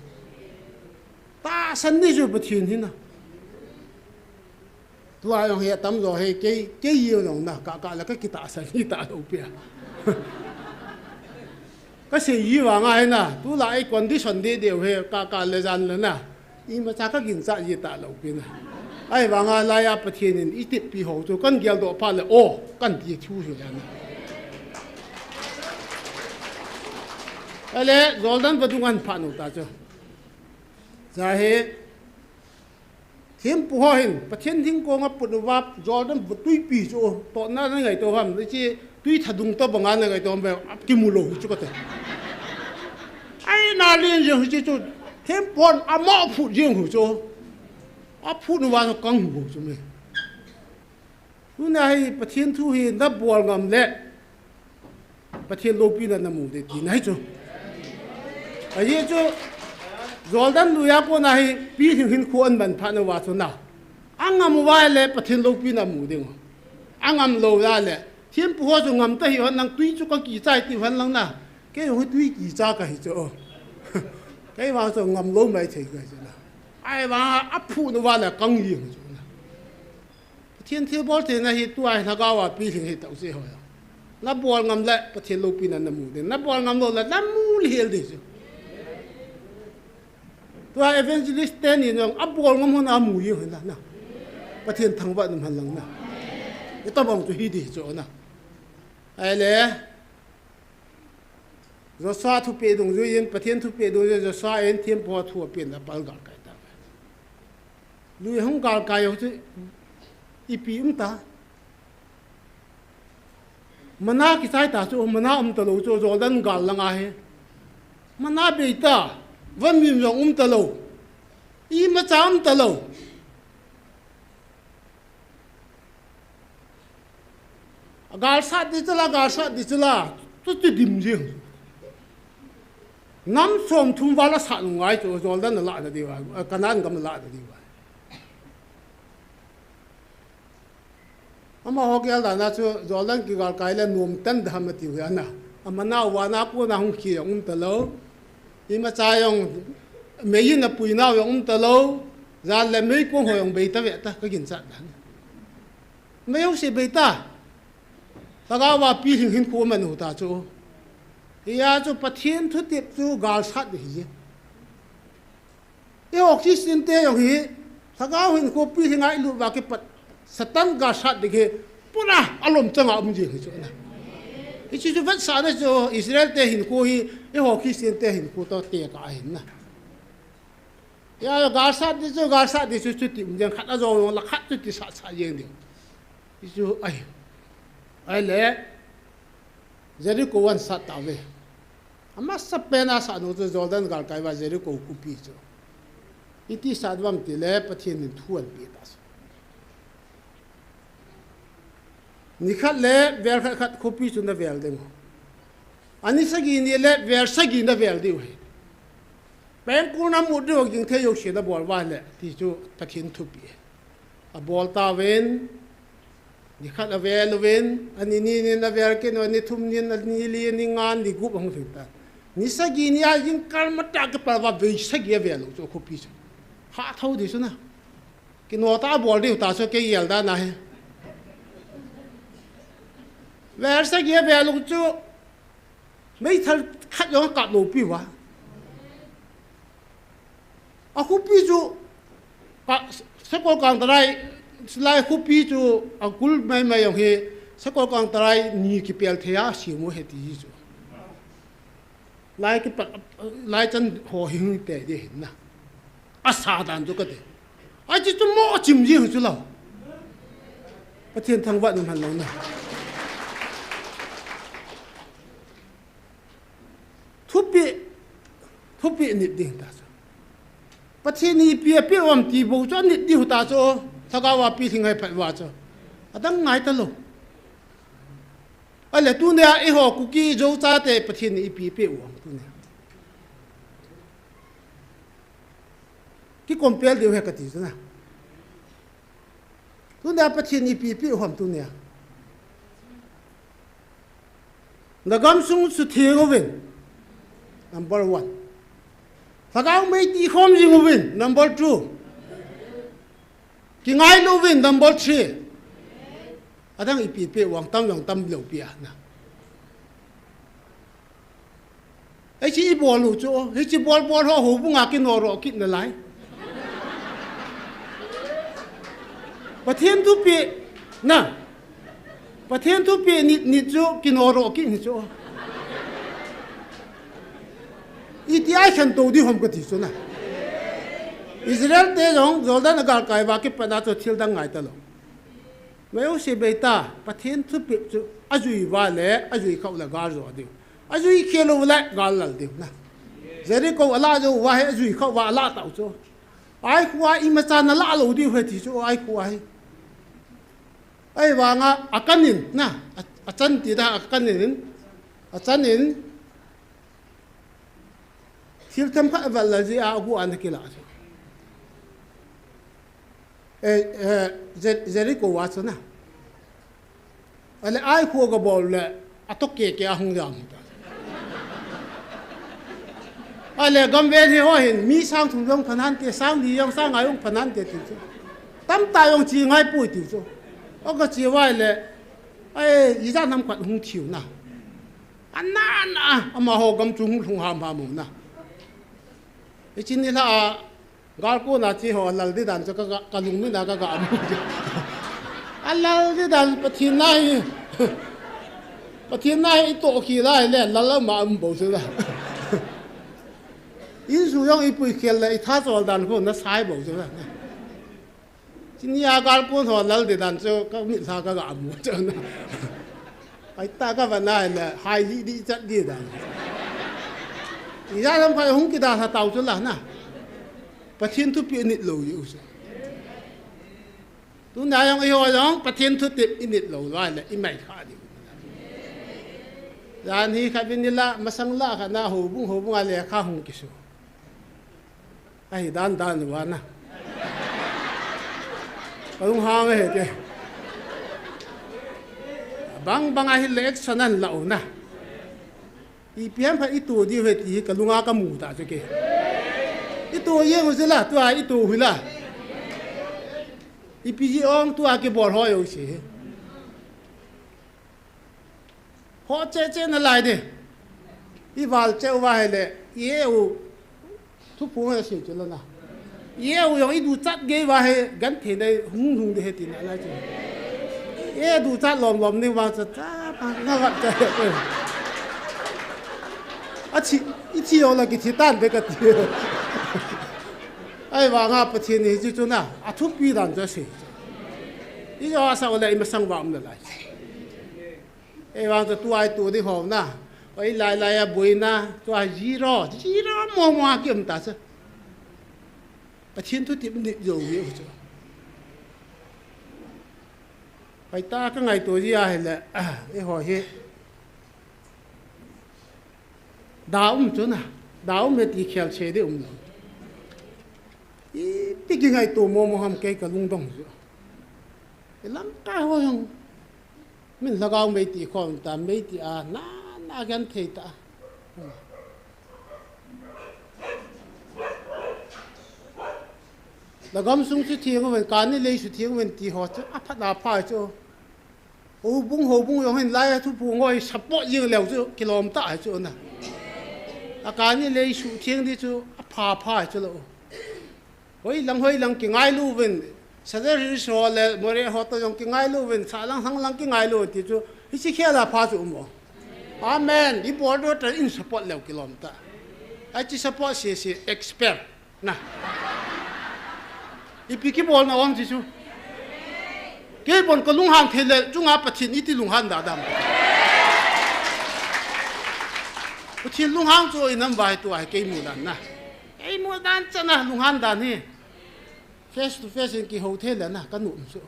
Tahsan ni chu Pathen hi na. Tua jong hi atam jo hi, kei, kei jeng jong na, kah kah le kakitahsan hi talou pi a. Kasei ji vang ahi na, tulai condition deh deh u hi, kah kah le jan le na. Imacha kaginchat ji talou pi na. Ahivanga laiya Pathen in iteppi ho chu kahin geldoh phat le, o, kahin ti thu hi ahi na. Ahile, Jordan vadung ahin phat u ta chu. Cha hi, thempu ho hin, Pathen thingkong aput uva, Jordan va tuipi chu, totna na ngaito ham, hiche tui thadung tobanga na ngaito ham, akimu lou hi chu kati. Ai, na len jeng hiche chu, thempu hon amo phut jeng u chu. Aphut uva chu kang u chu me. Tuna hi Pathen thu hi nabol ngam le, Pathen loupina namu ding tina ahi chu. Ajeh chu, Jordan lui a kona hi pilhing hinkho ahin man phat uva chu na. Angam uva le Pathen loupina amu ding. Angam lou uva le, thempu ho chu ngam ta hih hen lang, tui chu kakichai tiu hen lang na. Kei jong hi tui kicha kahi chu. Kei vang chu ngam lou maithei kahi chu na. Ahivang aphut uva le kang jeng chu na. Pathen thilbol theina hi tua hi lhagao a pilhing hi tao se ho. Nabol ngam le Pathen loupina namu ding. Nabol ngam lou le namu lheh ding chu. Tua evangelist teni jong abol ngam hon amu jeng hen lang na. Pathen thangvah in umhen lang na. Itobang chu hi ding chu na. Ahile, Joshua thupeh dungjuiyin, Pathen thupeh dungjuiyin, Joshua in thempu ho thu apen le apal galkai ta. Lui hung galkai u chu ipi um ta. Manna kichai ta chu, manna um talou chu, Jordan gal langa hi. Manna bei ta, van mim jong um talou. Imacha um talou. Agalsat ding chula, galsat ding chula, chuti dim jeng. Nam somthum val asat ngai chu, Jordan alah na diu va, Canaan gam alah na diu va. Amaho gel dan a chu Jordan kigalkai le nom tan dam atiu hi ana. Amanau vana kona hung khi jong um talou. Imacha jong meiyin apuinau jong um talou. Jan le meikong ho jong bei ta ve ta kaginchat dan. Mei jouse bei ta. Lhagao a pilhing hinkho aman u ta chu. Hia chu Pathen thutep chu galsat ding ahi. Eiho Christian te jong hi, lhagao hinkho pilhing a ilut uva kipat, Satan galsat ding hi, pura alom changa um jing hi chu na. Hiche chu vetsahna chu Israel te hinkho hi, eiho Christian te hinkho toh tekah ahin na. Hia galsat ding chu, galsat ding chu, chuti um jeng khat ajong jong le khat chuti sat sat jeng ding. Hichu ahi. Ahile, Jericho ahin sat tauve. Amasapen a asat u chu Jordan galkai uva Jericho khopi chu. Iti sat uvem tile Pathen in thu ahin pe ta chu. Nikhat le vel khat khat khopi chu navel ding u. Ani sagi ni le vel sagi navel diu ahi. Pengkul namut diu, gingthei jouse nabol uva le, ti chu Pathen thupeh. Abol tauvin, nikhat avel uvin, ani ni nin avel kit un, ani thum nin, ani li, ani nga, ani gup ahung lhing tan. Ni sagi ni a jingkah matah kipal uva vei sagi avel u chu khopi chu. Hah thou ding chu na. Kino tah a abol diu ta chu kei gel dan ahi. Vel sagi avel u chu meithal khat jong akap lou piu va. Akhopi chu, ka, sakol kang tarai, lai khopi chu, akul mai mai jong hi, sakol kang tarai ni kipel thei a asem u ahi ti chu. Lai kipat, lai chan ho hi hung te ding ahi na. Asa dan chu kati. Achi chu mo chim jing chu lou. Pathen thangvah in umhen lang na. Thupeh, thupeh nit ding ta chu. Pathen in ipi apeh u ham ti bou chu anit ding u ta chu. Lhagao a pilhing hai phat uva chu. Adang ngai talou. Ahile tunia eiho Kuki Zo chate Pathen in ipi apeh u ham tunia. Ki compare diu ahi kati chu na. Tunia Pathen in ipi apeh u ham tunia. Na gamsung sutheng uvin. Number one. Lhagao mei tikhom jing uvin. Number two. Kingailu uvin. Number three. Adang ipi apeh u ham, tam jong tamlou pi a na. Hiche ibol u chu, hiche bol bol ho houbung a kinoroh kit nalai. Pathen thupeh na. Pathen thupeh nit nit chu kinoroh kit hi chu. Iti a khantou ding ham kati chu na. Israel te jong Jordan a galkai uva kipat a chu thil dang ngai talou. Mei u si bei ta, Pathen thupeh chu ajui uva le, ajui khah u le gal jo diu. Ajui khel u le gal lal diu na. Jericho alah jou uva hi ajui khah uva alah tau chu. Ai khu a imacha nalah lou diu ahi ti chu, ai khu a hi. Ahivanga Achan in na, a, Achan ti da Achan in, Achan in, thil themkhat avat lal jeh a agu a ana kilah chu. Eh, eh, Je-, Jericho a chu na. Ahile Ai khu agabol le, atoh keke a hung jam ta. Ahile gamvel hi ho hin, mi sang thum jong phanante, sang li jong, sang nga jong phanante ti chu. Tamtah jong che ngai poi ti chu. Aga che uva ahile, ai, ijat ham khat hung thiu na. Ana, ana, amaho gam chu hung lhung ham ham u na. Hiche nilhah a, Galkon a che ho alal ding dan chu ka, ka, kalungmit a ka, ka amu. Alal ding dan Pathen na hi. Pathen na hi itoh khel a ahile lal ama um bou chu la. Insung jong ipui khel le itha chol dan khu nasai bou chu la. Hiche nia galkon ho alal ding dan chu ka mitlha ka, ka amu chu na. Aitah ka va na le, hai li di chat di dan. Ijat ham khat hung kidalha tau chu la na. Pathen thupeh init lou jeh u chu. Tuna jong eiho jong Pathen thutep init lou uva le, imai kha diu. Jan hi khat vin nila, masang lah khat na houbung, houbung a lekha hung kisu. Ahi dan dan uva na. Kalung hang ahi te. Bang bang ahile action ahin la u na. Ipi ham phat ito diu ahi ti hi kalunga kamu ta chu ke. Ito jeng u chu la, tua ito u hi la. Ipi jeh ong tua kibol ho jouse hi. Ho che che nalai de. Ival che uva ahile, i-e u, thuphong asei chu la na. I-e u jong iduchat gei uva ahi, genthei nei hung hung de ahi tina lai chu. I-e duchat lom lom ni uva chu cha pa na vat cha. Athi, ithi jong la kithi tan de kati. Ahivanga Pathen in hiche chu na, athupi dan chu asei. Ijat asah u le imasang uva um nalai. Ahivang chu tua ito ding ho na. Oi lai lai a boina, tua zero, zero mo mo a kium ta chu. Pathen thutep init jou jeh u chu. Hoitah ka ngaito ji ahile, eiho hi. Da um chu na, da um e ti khel che ding um lou. Ipi kingaito mo mo ham kei kalungdong chu. Ilamkai ho jong. Min lhagao mei ti khom ta, mei ti a, na, na genthei ta. Na gamsung sutheng uvin, kani lei sutheng uvin ti ho chu, aphat na pha chu. Houbung, houbung jong hin lai a thuphong ho hi support jing leu chu, kilom ta chu na. A kani lei sutheng di chu, apha pha chu lou. Hoilang, hoilang kingailu uvin, Saturday ho le Moreh ho toh jong kingailu uvin, sahlang, sanglang kingailu uvin ti chu, hiche khel a pha chu um o. Amen. Ibol doh tah in support leu kilom ta. Hiche support sese expert na. Ipi kibolna um ti chu. Kei bon ka lunghang thei le, chunga Pathen iti lunghan da dam. Pathen lunghang chu i nam vai tua kei mu dan na. Kei mu dan chana lunghan dan hi. Face to face in kihou thei le na, ka nu um chu.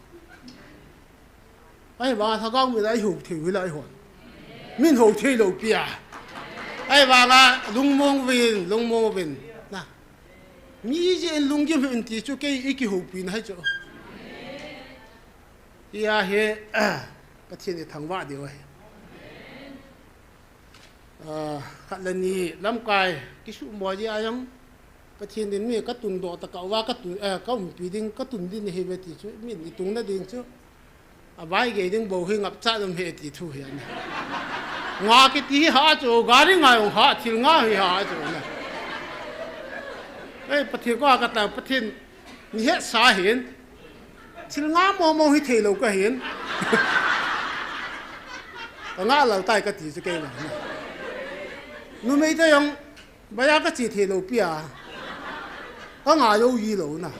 Ahivanga lhagao mi la i hou thei u hi la i hon. Min hou thei lou pi a. Ahivanga lungmong uvin, lungmong uvin. Na. Mi jeh in lunggim uvin ti chu kei i kihoupi na hi chu. Tia hi, Pathen i thangvah diu ahi. Ah, khat le ni lamkai kisuhmo jeh a jong Pathen in mi ka tungdoh ta ka uva ka tun, eh, ka umpi ding, ka tun ding hi ve ti chu, min i tungna ding chu. A vai gei ding bou hi ngapchat um he ti thu hi ana. Nga kiti hi ha chu, gari ngai ong ha, thil nga hi ha chu na. Ei, Pathen ko ka ta, Pathen ni hetsa hin. Thil nga momo hi thei lou ka hin. Ka nga lal tai ka ti chu kei vang. Numei te jong, bazar ka che thei lou pi a. Ka nga jou ji lou na.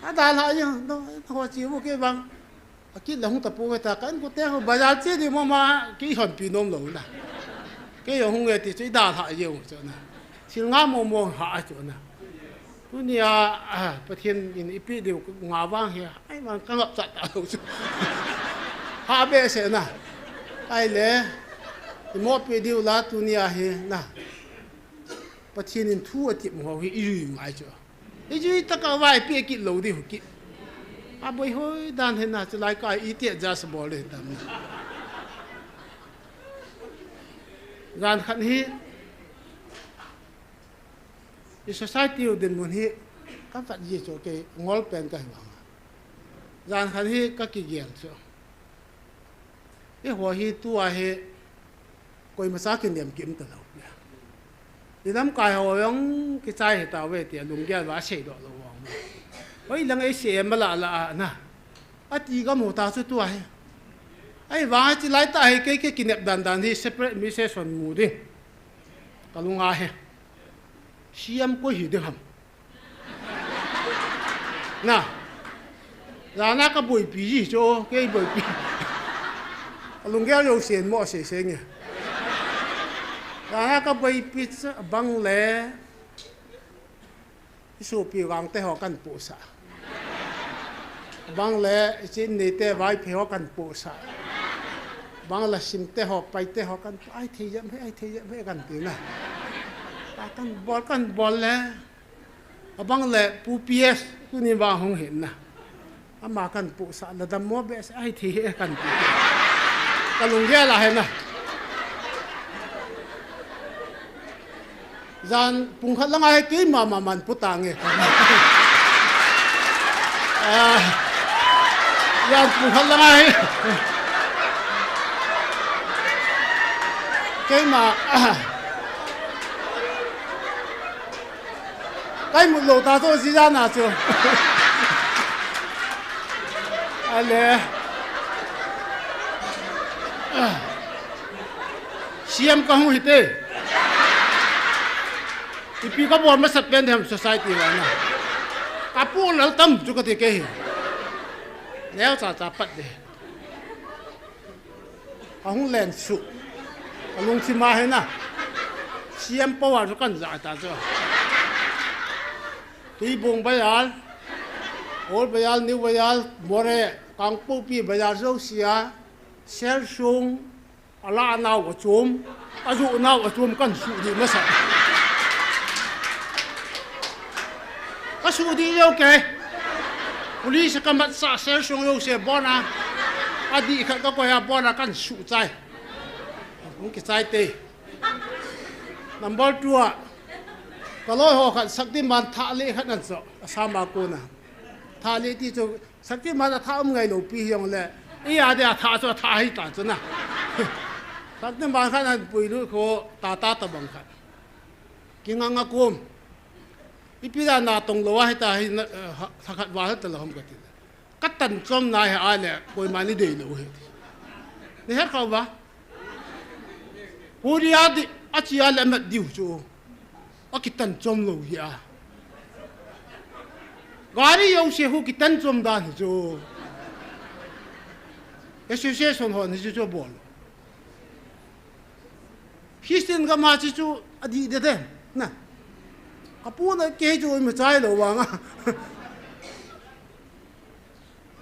A dalha jeng, no, ho che vo kei vang. A kit la hung ta pou ve ta, ka inkote ho bazar che di mo ma, kei hon pi nom lou na. Kei jong hung e ti chu i dalha jeng chu na. Thil nga momo ha chu na. Tunia, ah, Pathen in i pe diu nga vang hi, ai man ka ngapchat ta lou chu. Ha behseh na. Ai le, i mo pe diu la tunia hi na. Pathen in thu a tep ho hi i jui ngai chu. I jui ta ka vai pe kit lou diu kit. A boi hoi dan hi na chu lai ka i ti adjust bol le tam na. Jan khat hi, I society u dinmun hi ka vat ji chu kei ngol pen ka hi vang. Jan khat hi ka kigel chu. Eiho hi tua hi koima cha kinem kim ta lou. I lamkai ho jong kichai hi ta ve ti a lunggel va sei doh lou vang. Hoi lang ei sei em la la a na. A ti ka mu ta chu tua hi. Ahivang a chi lai ta hi kei kei kinep dan dan hi separate mi se son mu ding. Ka lunga hi. C M koi hi ding ham. Na. Jana ka boipi ji chu, kei boipi. A lunggel jouse in mo sei sei nge. Jana ka boipi chu bang le. I sopi vang te ho kan pu sa. Bang le, i chin ni te vai phe ho kan pu sa. Bang le sim te ho, pai te ho kan pu, ai thei jam he, ai thei jam he kan ti na. Ta kan bol, kan bol le. A bang le, pu P S, tu ni vang hung hin na. Ama kan pu sa, la dam mo be sa, ai thei he kan ti. Ka lunggel a he na. Jan pung khat langa hi keima ma man pu tange. Ah, jan pung khat langa hi. Keima, ah. Kai mu lou ta to si jan a chu. Ale. Ah. C M ka hung hite. Ipi ka bol masat pen dem society vang na. Ka pu lal tam chu ka ti kei hi. Neo cha cha pat de. Ka hung len su. Ka lungthim a hi na. C M power chu kan ja ta chu. Tuibong bazar. Old bazar, new bazar, Moreh, Kangpokpi bazar jouse a. Selsong. A la nau a chom, a ju nau a chom kan su di masa. Ka su di jo ke. Police ka mat sa Selsong jouse bona. A di khat ka koi a bona kan su chai. Hung kichai te. Number two a. Ka loi ho khat Shaktiman tha le khat nan so. A sama kona. Tha le ti chu Shaktiman a tha um ngai lou pi hi jong le. I a de a tha chu a tha hi ta chu na. Shaktiman khat an pui lu kho ta ta ta bang khat. Kinga nga kum. Ipi da na tong lou a hi ta hi na, eh, ha, tha khat va ha ta lou ham ka ti. Ka tan chom na hi a le, koima ni dei lou hi. Ni her kha va. Hu ri a di, a chi a le mat diu chu. A kitan chom lou hi a. Gari jouse hu kitan chom dan hi chu. Association hon hichu chu bol. Christian gam a chu chu adih deh deh. Na. Kapu na kei chu ima chai lou vang a.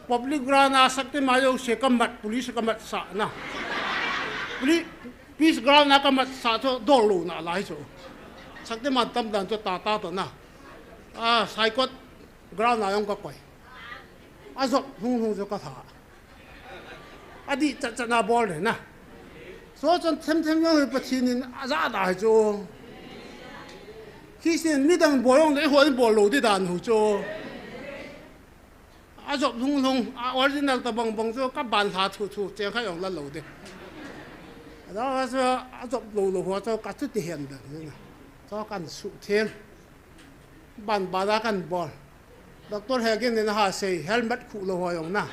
Public ground a Shaktiman jouse kamat, police kamatsah na. Poli-, peace ground a kamatsah chu dol lou na lai chu. Shaktiman tam dan chu tata to na. A, Saikot ground a jong kakoi. Ajop lhung lhung chu kalha. Adih chat chat na bol deh na. Chuche chun them them jong hi Pathen in ajah da hi chu. Christian midang bol jong le eiho in bol lou ding dan hi chu. Ajop lhung lhung, a original tabang bang chu kaban lha thu thu, cheng khat jong la lou ding. Ajah chu ajop lou lou ho chu kachuti hen dan hi na. Chu kan suhtheng. Ban ban a kan bol. Doctor Hegin in aha sei, helmet khuh lou ho jong na.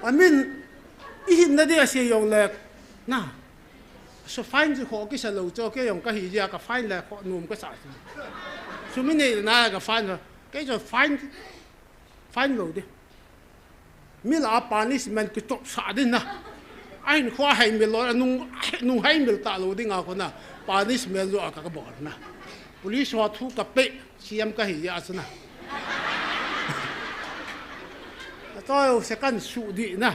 Amin, ihin na ding asei jong le, na. So fine chu kho kisa lou chu, kei jong kahi jeh a ka fine le kho nom kasa chu. Sum inei na ka fine, kei chu fine, fine lou ding. Mi lah a punishment kichop sah ding na. Ahin kho a heimil lou, anung, nung heimil talou ding a kona. Punishment joh a ka, kabol na. Police ho thu kape, C M kahi jeh a chu na. Ato se kan suh ding na.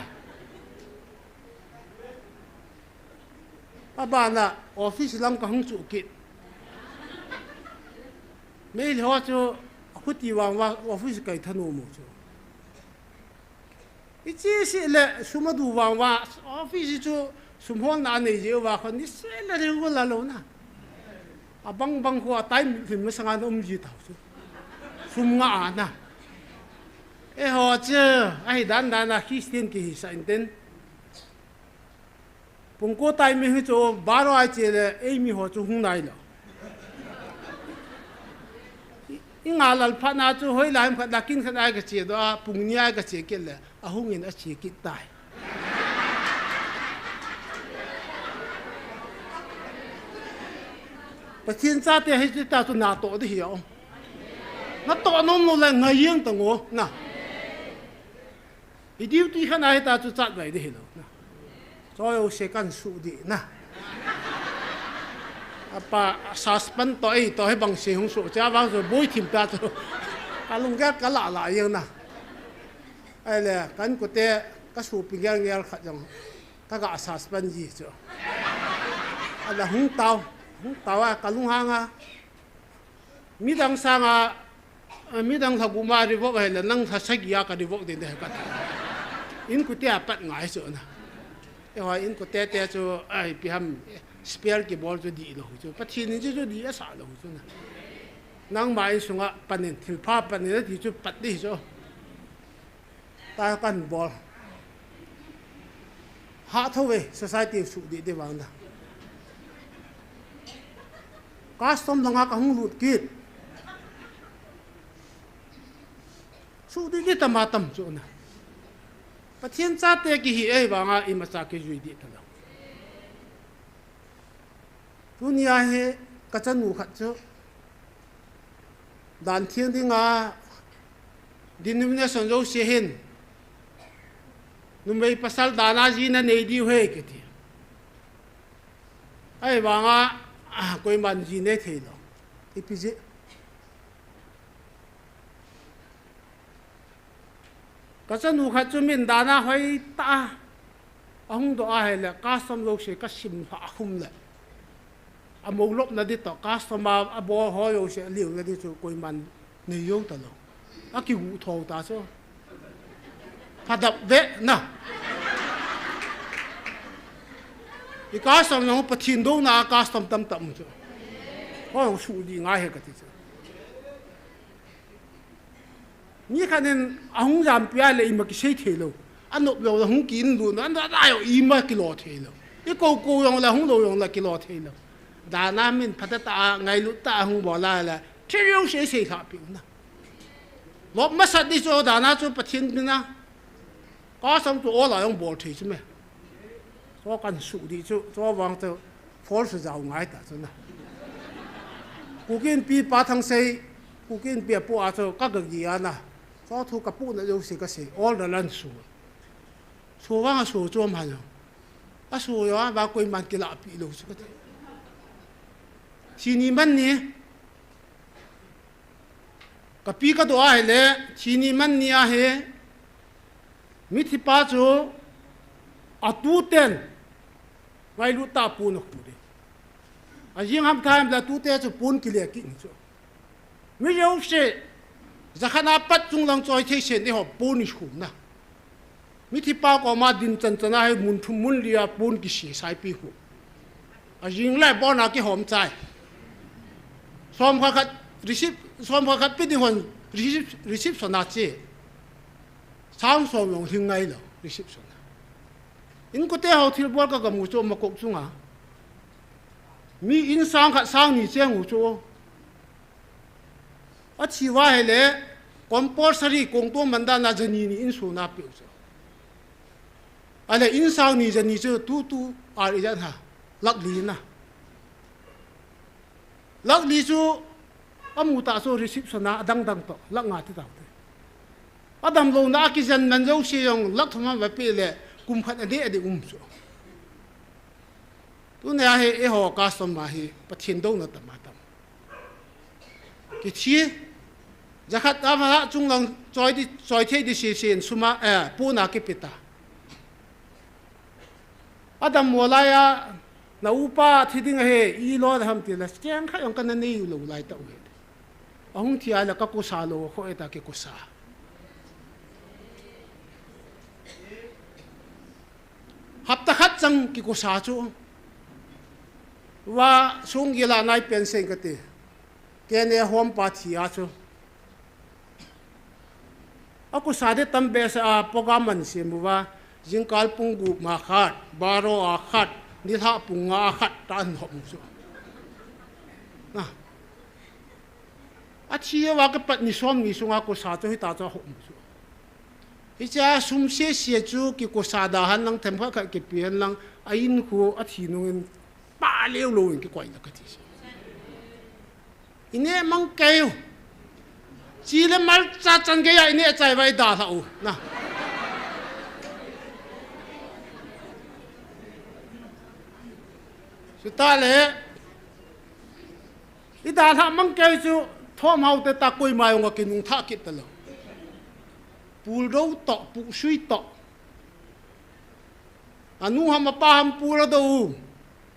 Abana office lang kahung chuh kit. Meitei ho chu akhuti vang uva office kai thanom u chu. Iche seh le sum adu vang uva office chu sum holna anei jeh uva khun niseh le regular lou na. Abang bang khu a time lim masanga na um ji tau chu. Sum nga a na. Eiho chu ahi dan dan a Christian kihisah intin. Pung ko time hi chu baro a che le eimi ho chu hung nai lou. I, i nga lal phat na chu hoilai ham khat na kin khat a kache doh a, pung ni a kache kit le, ahung in ache kit tai. Pathen chate hi chu ta chu natoh ding hi o. Natoh nom lou le ngai jeng tan o, na. I duty khat a hita chu chatvai ding hilou na. Choi o se kan suh ding na. Apa, suspend to ei to hi bang se hung suh cha vang chu boi thim ta chu. Ka lunggel ka la la jeng na. Ahile, ka inkote ka sopi gel gel khat jong ka ga suspend ji chu. Ala hung tao, hung tao a ka lunghang a. Midang sanga, eh, midang lha gup ma revoke ahile, nang lha sagi a ka revoke ding ding ahi kati. Inkote a pat ngai chu na. Eiho inkote te chu, ai, ipi ham, eh, spare kibol chu dih lou chu. Pathen in chu, chu dih asah lou chu na. Nangma insunga pan in, thilpha pan in ati chu pat ding chu. Ta kan bol. Hah tho ve, society suh dih ding vang na. Custom langa kahung lut kit. Suh dih ding tam a tam chu na. Pathen chate kihi ahi vanga imacha kijui dih talou. Tunia hi ka chanu khat chu dan theng dinga denomination jouse hin numei pasal dan a ji nanei diu ahi kiti. Ahivanga, ah, koiman ji nei thei lou. Ipi jeh. Ka chanu khat chu min dan a hoitah a ahung doh ahile, custom jouse ka sim lhah khum le. Amou lopna ding toh, custom a, abol ho jouse aliuna ding chu koiman nei jou talou. Akigu tho ta chu. Phadap ve na. I custom jong Pathen douna a custom tamtah um chu. Hoi jong suh dih ngai ahi kati chu. Mi khat in ahung jampi a le ima kisei thei lou. Anop lou le hung ki in lut, anop lou le ima kilo thei lou. I kou kou jong le hung lou jong le kilo thei lou. Dan a min phatah tah a ngailut tah a hung bol a le. Thil jouse sei lhah peh u na. Lop masat ding chu dan a chu Pathen min a. Custom chu ol a jong bol thei chu me. Chu kan suh dih chu, chu vang chu false jao ngai ta chu na. Kuki Inpi Pa Thangsei, Kuki Inpi a pu a chu ka gagi a na. Chu thu ka pu na jouse ka sei, all the land su. So vang a so chom ha lo. A so yo a va koiman kilah pi lo chu ka ti. Thi ni man ni. Ka pi ka do a hi le, thi ni man ni a hi. Mithi pa chu a tu ten. Vai lu ta pu no ku de. A jing ham thaim la tu te chu pun kile ki ni chu. Mi jouse, jakhat a pat chunglang choi thei sen ding ho pon i khum na. Mithi pa koma din chan chan a hi mun thum mun li a pon kisih saipi khu. A jing le bon a kihom chai. Som khat khat receive, som khat khat pe ding hon receive, receive sona che. Sang som long hing ngai lo, receive sona. Inkote ho thilbol ka gamu chu ma kok chunga. Mi in sang khat sang ni cheng u chu. A thi va hi le, compulsory kong to man dan a jani ni in suna pe u chu. A le in sang ni jani chu tu tu ar i jan ha. Lak li na. Lak li chu a mu ta chu receive sona a dang dang to. Lak nga ti ta te. A dam lo na a kijen man jouse jong lak thum ham va pe le kum khat a de a de um chu. Tu ne a hi e ho custom a hi Pathen do na tam a tam. Kithi, jakhat a va chunglang choi di, choi thei di si si in suma, eh, pon a kipe ta. A dam mo lai a, na upa thi ding a hi, i lo da ham ti la, keng kha jong ka na nei lo lai ta u hi. A hung thi a la ka kusa lo, kho e ta ki kusa. Hapta khat chang ki kusa chu. Va sung gila nai pen seng ka ti. Kene hom pa thi a chu. A kusa de tam be sa a program man se mu va. Jingkal pung gup ma khat, baro a khat, nilha pung nga a khat ta an hom chu. Na. A thi a va ka pat ni som ni sunga kusa chu hi ta chu a hom chu. Hi cha sum se se chu ki kusa da han lang them kha kha ki pian lang a in khu a thi nung in pa leu lo in ki koi na ka ti se. Ine mang kei u. Chi le mal cha chan kei a ine chai vai da hla u. Na. Su ta le. I da hla mang kei chu thom hau te ta koi mai ong a ki nung tha kit ta lo. Pul do to, pu sui to. A nu ham a pa ham pul do.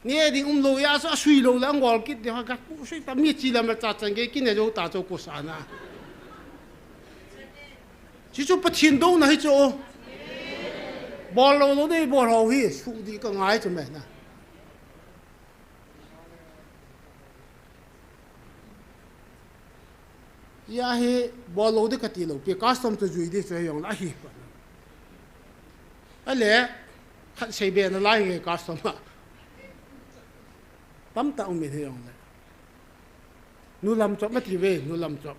Ni e ding um lo ya sa sui lo la ngol kit de ha ka pu sui ta mi chi la ma cha chan ge ki ne jo ta cho ko sa na. Chi chu Pathen do na hi cho. Bol lo lo de bol ho hi su di ka ngai cho me na. Ya hi bol lo de ka ti lo, pi custom to jui de cho yong la hi. A le, khat sei be na lai nge custom a. Tam ta um in he yong le. Nu lam chop ma ti ve, nu lam chop.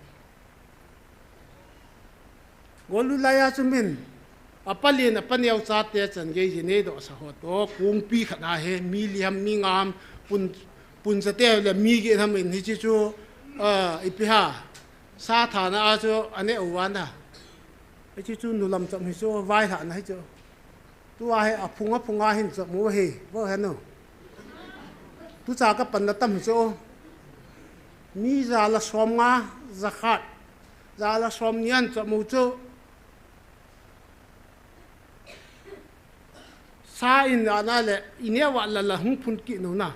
Gol lu lai a chu min. A pa lien a pa neo cha te chan gei ji nei do sa ho to. Kung pi khat a he, mi li ham, mi nga ham, pun, pun cha te le mi ge ham in hi chi chu, a, i pi ha. Sa tha na a chu, a ne u wa na. Hi chi chu nu lam chop hi chu, vai hla na hi chu. Tu a hi a phung a phung a hin chop mu hi, vo he nu. Tu cha ka pan na tam hi chu. Mi za la som nga, za khat. Za la som ni an chop mu chu. Sa in ana le, i ne wa la la hung phun ki no na.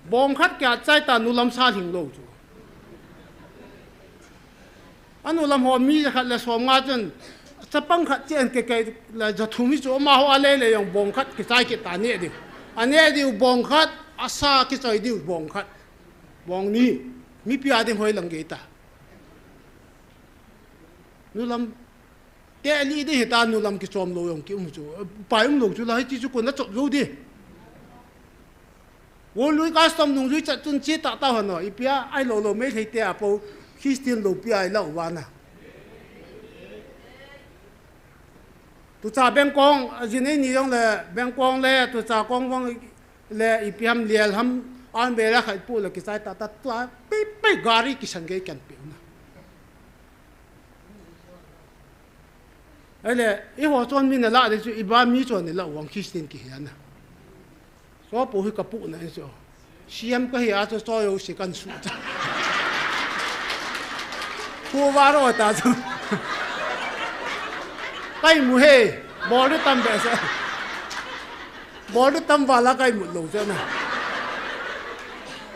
Bong khat kia chai ta nu lam sa hing lo chu. A nu lam ho mi za khat le som nga chun, chapang khat chen ke ke le za thum hi chu ma ho a le le yong bong khat ki chai ki ta ne di. A ne di bong khat, a sa ki choi di bong khat. Bong ni, mi pi a ding hoi lang ge ta. Nu lam Te ali de heta nu lam ki chom lo yong ki um chu. Pai um lo chu la hi chi chu ko na chop zo di. Wo lui custom nung lui chat chun chi ta ta hano. I pia ai lo lo me thei te a po Christian lo pia ai lo wa na. Tu cha beng kong, a jin ei ni yong le, beng kong le, tu cha kong wang le, i piam lial ham, an be la khai pu le ki chai ta ta tua, pi pi gari ki san ge kan pi na. Ahile, eiho chon min alah ding chu, iba mi chon ilah u vang Christian kihi ana. Sopo hi kapu na in chu. C M kahi a chu, cho yo si kan su cha. Khu va ro ta chu. Kai mu he, bol di tam be sa. Bol di tam va la kai mu lo cha na.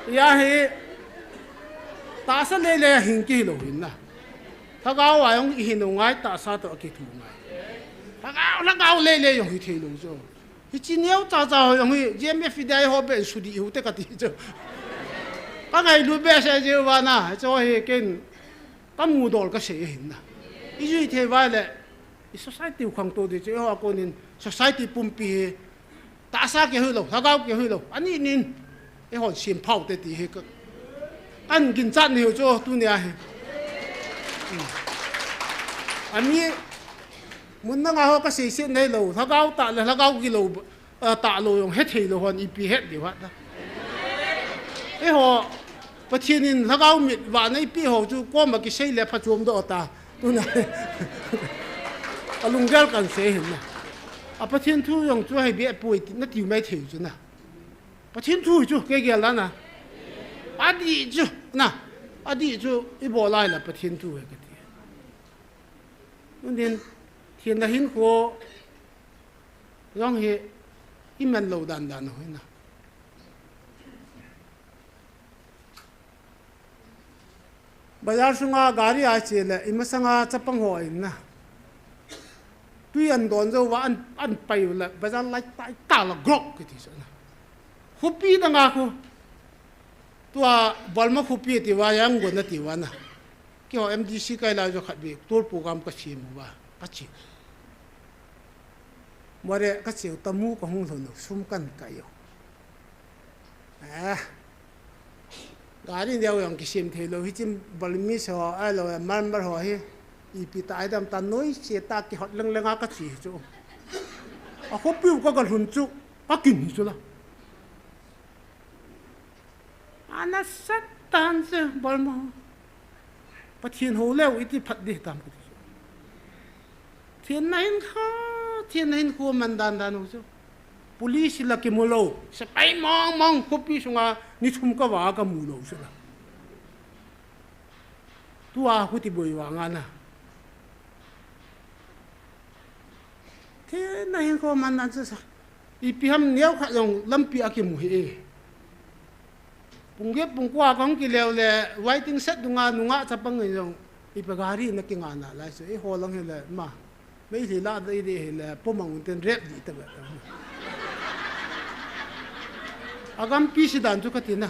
Ya hi, tahsa lele hing kihi lo hin na. Lhagao a jong ihin u ngai, tahsa toh akithu ngai. Lhagao, lhagao lele jong hithei lo chu. Hiche neo chacha ho jong hi, G M F D I ho beh in sudih u te kati chu. Ka ngailut behseh jeh uva na, hiche ho hi ken ka mudol kasei ahin na. I jui thei uva le, i society u khangtou ding chu, eiho a konin society pumpi hi, tahsa keu hilou, lhagao keu hilou, ani nin, eihon sem phau te ti hi ka, kan ginchat nei u chu, tunia hi. Hmm. Ami, mun dang a ho kasei set nei lou, lhagao tah le lhagao kilou, ah, tah lou jong hethei lou hon ipi het diu ham ta. Eiho, Pathen in lhagao mit vahna eipeh ho chu koma kisei le phachom doh ta. Tuna. Alunggel kan sei hin na. A Pathen thu jong chu hei beh poi ti, natiu mai thei chu na. Pathen thu chu kei gel dan a. Adih chu na. Adih chu ibol lai la Pathen thu hi kati. Tunin, thenna hinkho jong hi iman lou dan dan u hi na. Bazar sunga gari a che le, imasanga chapang ho in na. Tui an don jou va an, an pai u le, bazar lai tai ta la grok kiti chu na. Khopi dang a khu. Tua Burma khopi ti uva, Yangon a ti uva na. Keiho M D C kai lai jou khat beh, tour program kasem uva, kache. More kache u tamu kahung lhon u, sum kan kai u. Eh. Gari neo jong kisem thei lou, hiche Burmese ho, ahilou le Myanmar ho hi. Ipi ta idam ta noise ta kihot leng leng a kache chu. A khopi u ka, kalhun chu, kakin hi chu la. Ana sat tan chu, Burma ho. Pathen hou leu iti phat ding tam kati chu. Thenna hinkho, thenna hinkho man dan dan u chu. Police la kimu lou, sepai mong mong khopi sunga ni thum kava kamu lou chu la. Tua khu ti boi vang a na. Thenna hinkho man dan chu sa. Ipi ham neo khat jong lampi a kimu hi e. Pung get pung ko a kahung kile u le, waiting shed dunga nungah chapang in jong, ipi gari na kingah nalai chu, eiho lang hi le, ma, Meitei lah dei dei hi le, pomang un ten rep dih ta be. A gampi si dan chu kati na.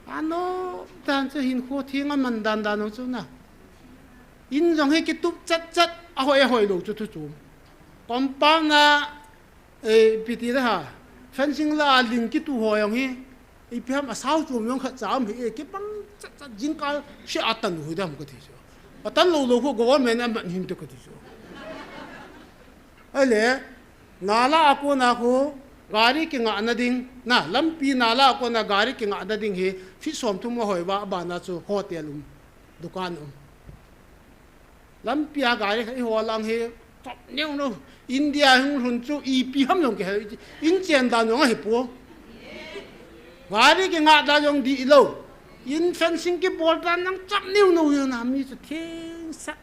Ano, dan chu hinkho theng a man dan dan u chu na. In jong hi kitup chat chat, ahoi ahoi lou chu thu chu. Compound a, eh, ipi ti da ha. Fencing la a ling kitu ho jong hi. Ipi ham asao chom jong khat cha um hi e, kipang chat chat jingkah sia atan u hi dam kati chu. Atan lou lou khu government a man him te kati chu. Ahile, nala a kona khu, gari kingah na ding, na, lampi nala a kona gari kingah na ding hi, feet somthum ahoi va, abana chu hotel um, dukan um. Lampi a gari kha eiho lang hi, chap neo neo, India hung lhun chu, ipi ham jong kihei, in chen dan jong ahi poi. Gari kingah dan jong dih lou. In fencing kibol dan jong chap neo neo jong na mi chu theng sah.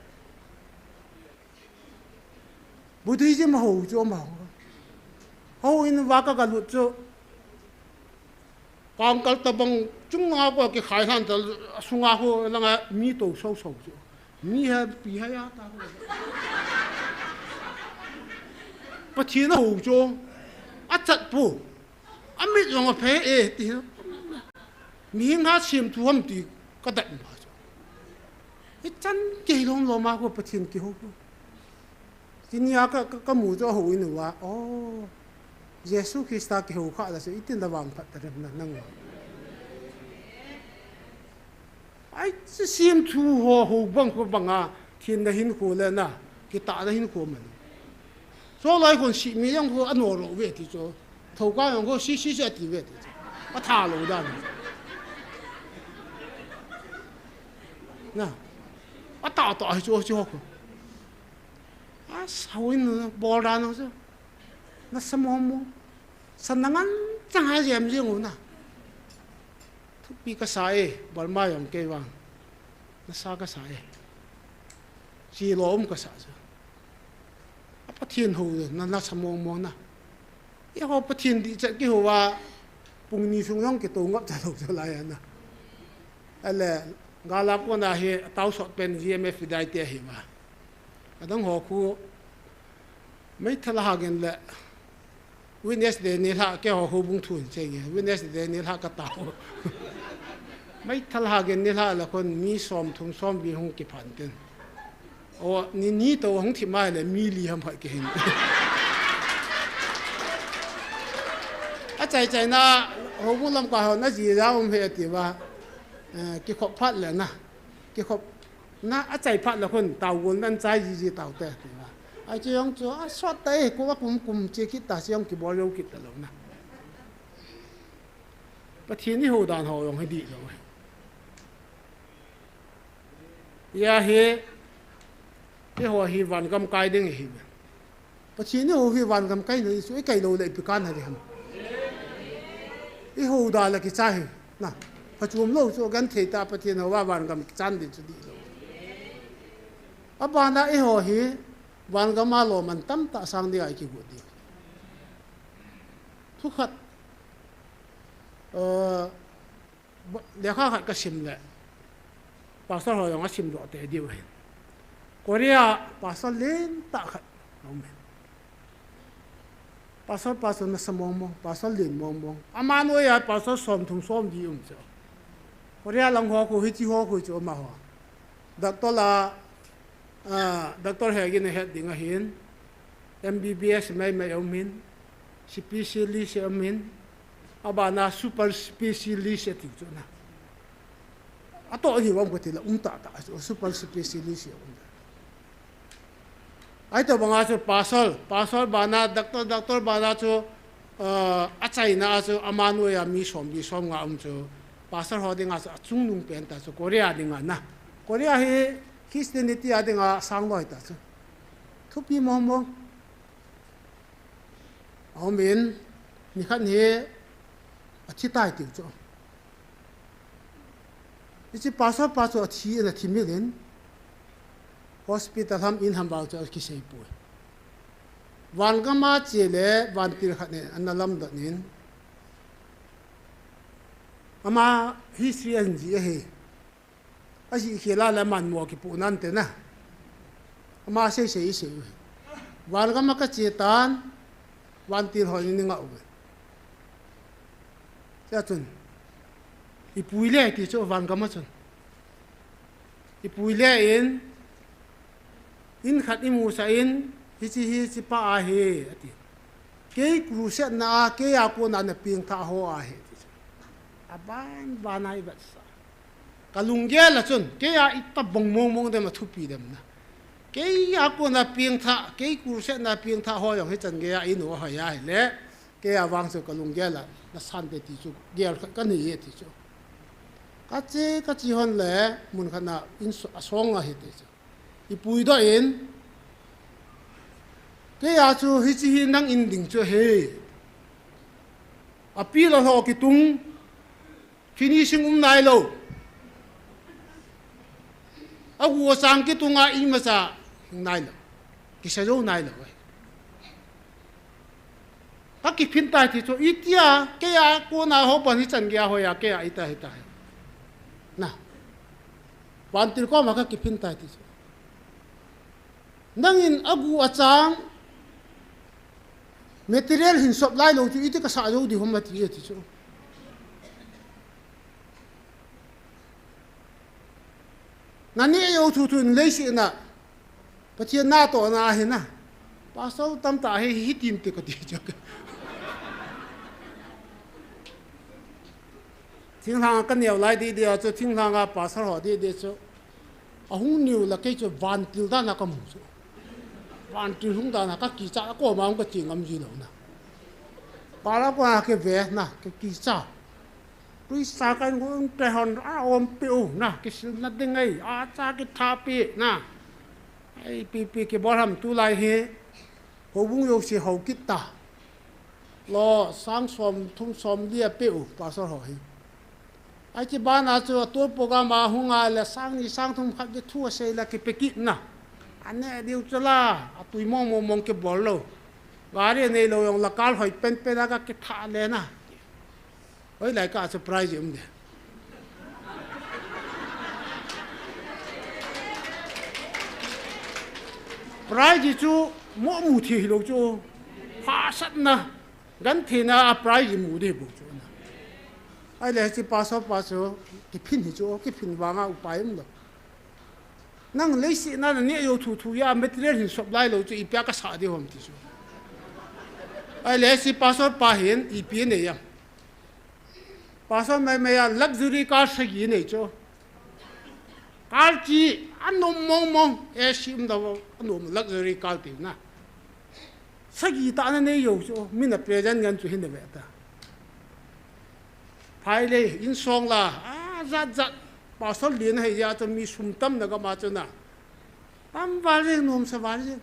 Buddhism a hou chu ama hou. Hou in va ka galut chu. Kangkal tabang chung a ko kikhai han ta sunga ho langa mi to so so chu. Mi ha pi ha ya ta. Pathen a hou chu. A chat pu. A mit jong a phe e ti. Mihing ha sim thu ham ti ka dat ma chu. Hichan kei lom lom a ko Pathen kihou. Tunia ka, ka, ka mu chu ahou in uva. Oh. Jesu Christa kihou kha la chu itin la vangphat ta rem na nang. Ai, chu sim thu ho, ho bang kho banga, thenna hinkho le na, kitahna hinkho man. Chulai khun sih mi jong khu ano lou ve ti chu. Thoukha jong khu si, si, si ati ve ti chu. Atha lou dan. Na. Atah tah hi chu, chu ho khu. Sa houin nu, bol dan u chu. Nasa mong mong. Sa nangan chang ha jem jing u na. Thupi kasa e, Burma jong kei vang. Nasa kasa e. Chi lo um kasa chu. A Pathen hou na, nasa mong mong na. Eiho Pathen dihchet kihou a, pung ni sung jong kitou ngap cha lou chu lai a na. Ale, gal a kona hi, atao sot pen G M F dai te ahi ma. Adang ho khu, meithal a ha gen le, Wednesday ni lha, keiho houbung thu hin cheng e, Wednesday ni lha ka tao. Meithal a ha gen ni lha la khun mi som thum som vi hung kiphan ten. O, ni, ni to hung thim mai le, mi li ham hoi kihin. Achai chai na, houbung lamkai ho na ji ja um he ti va. Eh, kikhop phat le na. Kikhop na, achai phat le khun, tao gol nan chai ji ji tao te ti va. Ai chu jong chu, a sot ta e, ko a kum kum che kit ta, che jong kibol jou kit ta lou na. Pathen i hou dan ho jong hi dih lou e. Ia hi, eiho hi van gam kai ding ihi ve. Pathen i hou hi van gam kai na i chu i kai lou le ipi kan ha ding ham. I hou da le kicha hi. Na, phachom lou chu genthei ta Pathen hou a van gam kichan ding chu dih lou. Abana eiho hi van gam a lomman tamtah sang ding a i kigot ding. Thu khat, eh, Ba-, lekha khat ka sim le, pastor ho jong a sim doh te diu hin. Korea pastor lentah khat a um hin. Pastor, pastor nasa mong mong, pastor len mong mong. Ama noiya pastor som thum som di um chu. Korea lang ho khu, hichi ho khu chu ama ho. Doctor la, ah, Doctor Hegin a het ding ahin, M B B S mai mai a um hin, specialist a um hin, abana super specialist a tiu chu na. A to hi vang ko ti la um ta ta chu super specialist a um. Ai to banga chu pastor, pastor bana, doctor, doctor bana chu, ah, a chaina a chu ama noiya mi som, mi som nga um chu. Pastor ho dinga chu achungnung pen ta chu Korea dinga na. Korea hi Christianity a dinga sang loi ta chu. Thupi mong mong. A um in, nikhat hi athi tai tiu chu. Hichi pastor pa chu athi in athi mil in, hospital ham in ham vang chu akisei poi. Van gam a che le vantil khat in ana lamdot in, ama history ahin ji ahi. Ajih khel a le aman mo kipu nan te na. Ama sei sei i sei u. Van gam a ka che tan, vantil hon in i ngah uve. Tia chun, i pui le ti chu van gam a chun. I pui le in, in khat i musah in, hichi hi hichi pa ahi, ati. Kei crusade na a, kei a kona na pengthah ho ahi, ati. Aban, ban a i vetsah. Ka lunggel a chun, kei a i tabang mong mong dem a thupi dem na. Kei a kona pengthah, kei crusade na pengthah ho jong hichan gei a i nu a hoi a hile. Kei a vang chu ka lunggel a, na san te ti chu, gel khat ka nei e ti chu. Ka che, ka che hon le, mun khat na in so-, a song ahi ti chu. I puidoh in, kei a chu hichi hi nang in ding chu ahi. A pillar ho kitung, finishing um nailou. A gu a chang kitunga imacha hing nailou. Kisa jou nailou. Ka kiphin tai ti chu, itia, kei a kona ho pan hichan gei a hoi a, kei a ita hita. Na. Vantil koma ka kiphin tai ti chu. Nangin a gu a chang, material hin sop lailou chu, iti ka sah jou di hom ati e ti chu. Na neh jou thuthu in leiset na, Pathen natohna ahi na. Pastor tamtah hi, hitin ti kati chu. Thinglhang a ka neo lai didi a chu, thinglhang a pastor ho didi chu. Ahung neo la kei chu vantil dan a ka mu chu. Vantil hung dan a ka kicha, a koma hung ka che ngam ji lou na. Para ko a ke ve na, ka kicha. Krista kan gun te hon a om pi u na, kisil na ding ei, a cha kitha pi na. Ai, pi, pi, kibol ham tulai hi. Houbung jouse hou kit ta. Lo, sang som, thum som, li a pe u, pastor ho hi. Ai, kibana chu, a tour program a hung a le, sang ni, sang thum khat di thu a sei la, kipe kit na. A ne diu chu la, a tui mong mong mong kibol lou. Gari nei lou jong la kal hoi pen pen a ka kitha le na. Hoilai kah a chu prize um de. Prize chu mo mu thei hilou chu. Hahsatna, gentheina a prize mu de bou chu na. Ahile hiche pastor pa chu kiphin hi chu, kiphin vanga upai um lou. Nang leiset na na neh jou thuthu a material hin sop lai lou chu ipi a kasah di ham ti chu. Ahile hiche pastor pa hin ipi anei am. Pastor mai mai a luxury car sagi anei chu. Car chi anom mong mong, A C um lou, anom luxury car ti na. Sagi tah ana nei jou chu, min a present ngen chu hin na ve ta. Phai le, insung la, a, jat jat, pastor len ahi jeh a chu mi sum tamna gam a chu na. Tam val jeng, nomsa val jeng.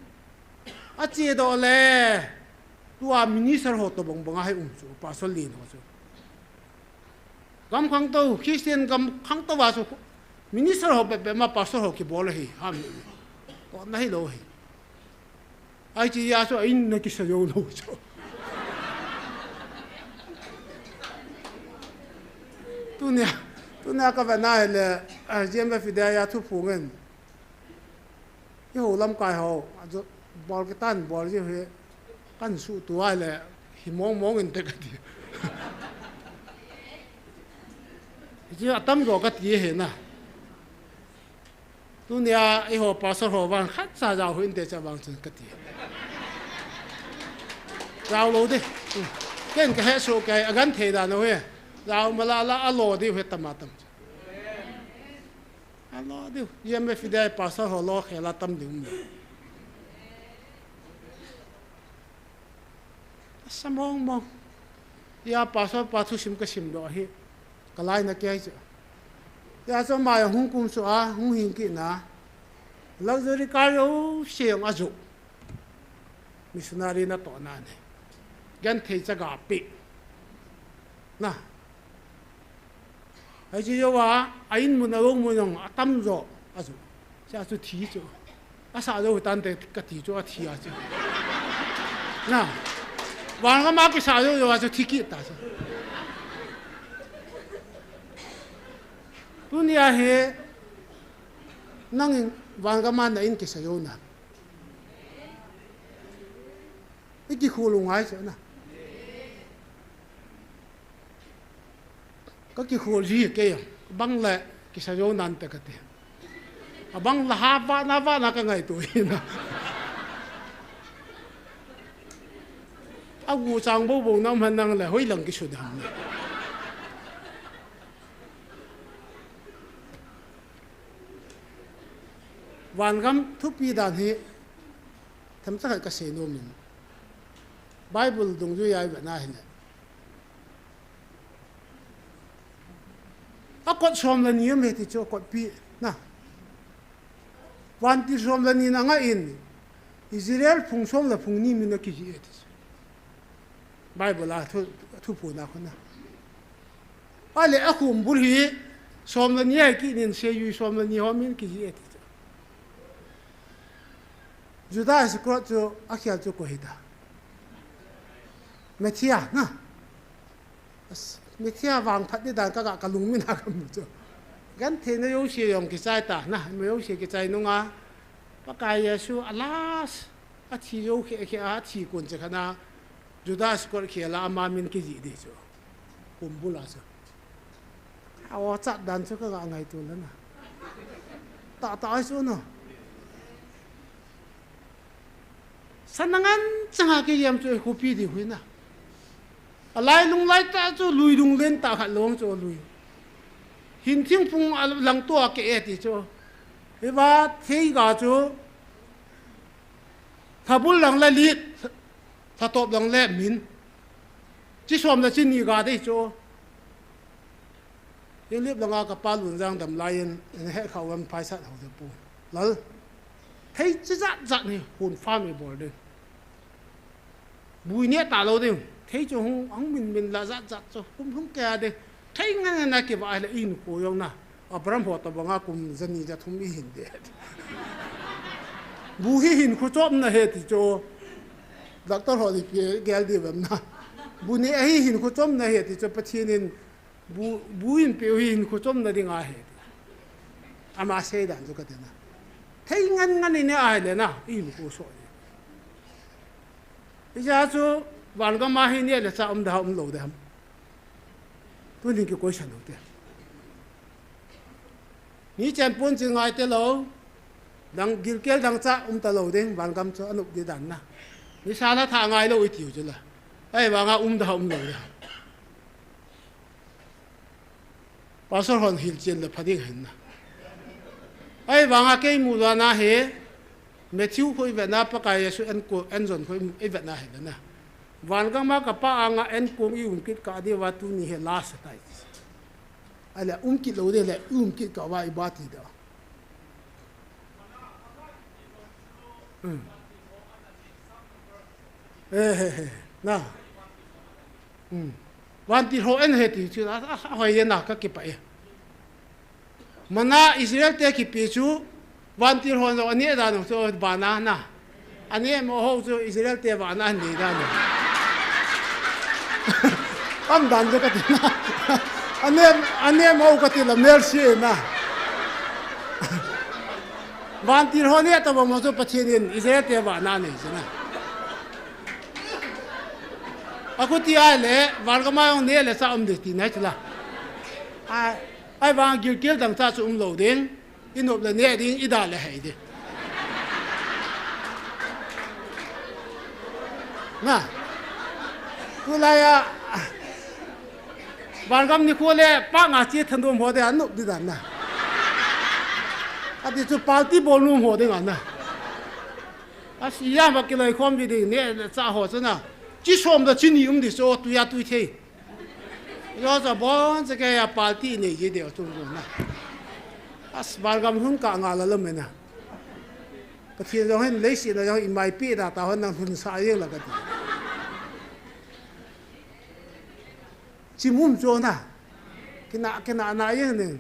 A che doh le, tua minister ho tobang bang a hi um chu, pastor len ho chu. Gam khangtou, Christian gam khangtou a chu, minister ho bep bep ma pastor ho kibol ahi, ham. Tohna hilou ahi. Ai chi a chu, a in na kisa jou lou chu. Tunia, tunia ka ve na hile, a, G M F India a thu phung in. Eiho lamkai ho, a chu bol kitan bol ji hi, kan suhtup a le, hi mong mong inte kati. Hiche atam jo kati ahi na. Tunia eiho pastor ho vang khatcha jao hih inte cha vang chun kati. Jao lou di. Ken kahe soh kei, agenthei dan u hi. Jao mala la alo di hi tam a tam. Alo diu, G M F India pastor ho lo khel a tam diu um le. Asa mong mong. Hia pastor pa thusim kasim doh hi. Ka laina kei chu. Hia chu ama jong hung kum suh a, hung hing kit na. Luxury car jouse jong ajoh. Missionary natohna ahi. Genthei chaga pe. Na. Hiche jouva, a in mun a lou mun jong atam jo, ajoh. Chua chu thi chu. Asah jou hitante kati chu athi a chu. Na. Van gam a kisah jou jouva chu thi kit ta chu. Tunia hi, nangin van gam a na in kisa jou na. I kikhol u ngai chu na. Ka kikhol ji kei a. Bang le kisa jou nante kati. Abang la ha vana vana ka ngaito hi na. Agu chang bou bou na um hen nang le hoilang kisu dam na. Van gam thupi dan hi themcha khat kasei nom in. Bible dungjui a i vet na hile. Akot som le ni um e ti chu akotpi na. Vantil som le ni na nga in Israel phung som le phung ni min akijih e ti chu. Bible a thu, thuphon a khun a. Ahile akhumbul hi som le ni a kinin seijui som le ni ho min kijih e ti chu. Judas Iscariot chu akhel chu koi hita. Messiah na. As, Messiah vangphat di dan ka ga ka lungmin a kamu chu. Gentheina jouse jong kichai ta na, mi jouse kichai nunga. Pakai Jesu a last, athi jou khe khe a, athi kon che khat na. Judas Iscariot khel a ama min kijih di chu. Khumbul a chu. A o chat dan chu ka ga ngaito le na. Tah tah a chu no. Sana ngan chang a kei jam chu khopi di hui na. A lailung lai tah chu lui lunglen tah khat long chu lui. Hin thingphung a langto a ke e ti chu. Hiva theiga chu. Thabul lang le lit. Thatop lang le min. Chi som le chi ni ga dei chu. Hi lip langa ka pa Lunjang dam lai in, in he kha wan phaisat ho de pu. Lal. Thei chi jat jat hi hon farm ibol ding. Bui neh talou ding. Thei chu hung, hung min min la jat jat chu. Kum hung kei a ding. Thei ngen ngen a kivah le ihinkho jong na. Abraham ho tobanga kum jani jathum ihin ding. Bu hi hinkho chomna ahi ti chu. Doctor ho ni pi gel ding vem na. Bu neh ahi hinkho chomna ahi ti chu Pathen in bu, bu eipeh u hi hinkho chomna ding ahi ti. Ama seidan chu kati na. Thei ngen ngen ineh ahi le na, ihinkho soh ding. Hijeh a chu vangam a hi neh le chah um dem, um lou dem. Tunin ki question u te. Mi chen pon chi ngai talou. Dang gilkel dangchah um talou ding, vangam chu anop ding dan na. Nisa la tha ngai lou iti u chu la. Ahivanga um dem, um lou dem. Pastor hon hilchen le pha ding ahin na. Ahivanga kei mu dan a hi, Matthew khu ivet na, Pakai Jesu enkong, enjon khu ivet na hi le na. Vangam a ka Pa anga enkong i um kit kah diu va tuni hi last ahitai. Ahile um kit lou ding le, i um kit kah uva iba ti ding. Hmm. Eh, he, he. Na. Hmm. Vantil ho en ahi ti chu, a, a, ahoi e na, ka kipah e. Mana Israel te kipe chu, vantil hon jong aneh dan u chu bana na. Anem ho chu Israel te vana anei dan u. Am dan chu kati na. Anem, anem ho kati la mercy na. Vantil ho neh tobang mo chu Pathen in Israel te vana anei chu na. Akhuti ahile, vangam a jong neh le chah um ding tina chu la. A, ahivang gilkel dangchah chu um lou ding. I nop le neh ding, i da le hei ding. Na. Tulai a, vangam nikho le, panga chi thanom ho ding a nop ding dan na. Ati chu party bol nom ho ding a na. Asi jam a kiloikhom vi ding, neh le chah ho chu na. Chi som le chi ni um ding chu, tui a tui thei. Yo cha bon cha ke ya party nei ji deu chung chung na. As vangam lhun kah nga la lom e na. Pathen jong hin leiset a jong i maipi da ta hon nang lhun sah jeng la kati. Chi mum chu na. Kina, kina na jeng ning.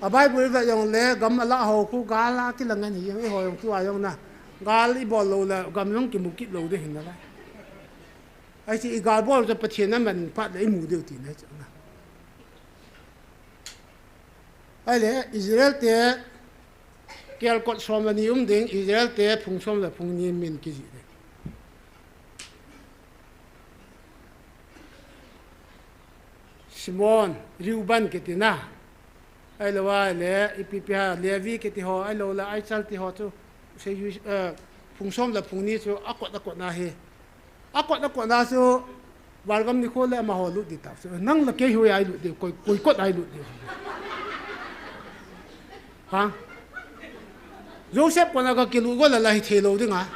A Bible vet jong le gam a lah ho khu gal a kilang ngen hi jeng, eiho jong tua jong na. Gal i bol lou le gam jong kimu kit lou ding hin na lai. Ahi chu i gal bol chu Pathen a man phat le i mu diu tina chu na. Ahile Israel te kelkot som le ni um ding, Israel te phung som le phung ni min kijih ding. Simon, Reuben kiti na. Ahilou le, ipi ipi ham, Levi kiti ho, ahilou le, Issachar ti ho chu, sei, eh, phung som le phung ni chu, akot, akot na hi. Akot, akot na chu, vangam nikho le amaho lut ding tah chu. Nang le kei hoi a ilut diu, koi, koi kot a ilut diu. Ha? Joseph kona ka kilut go le la hithei lou ding a.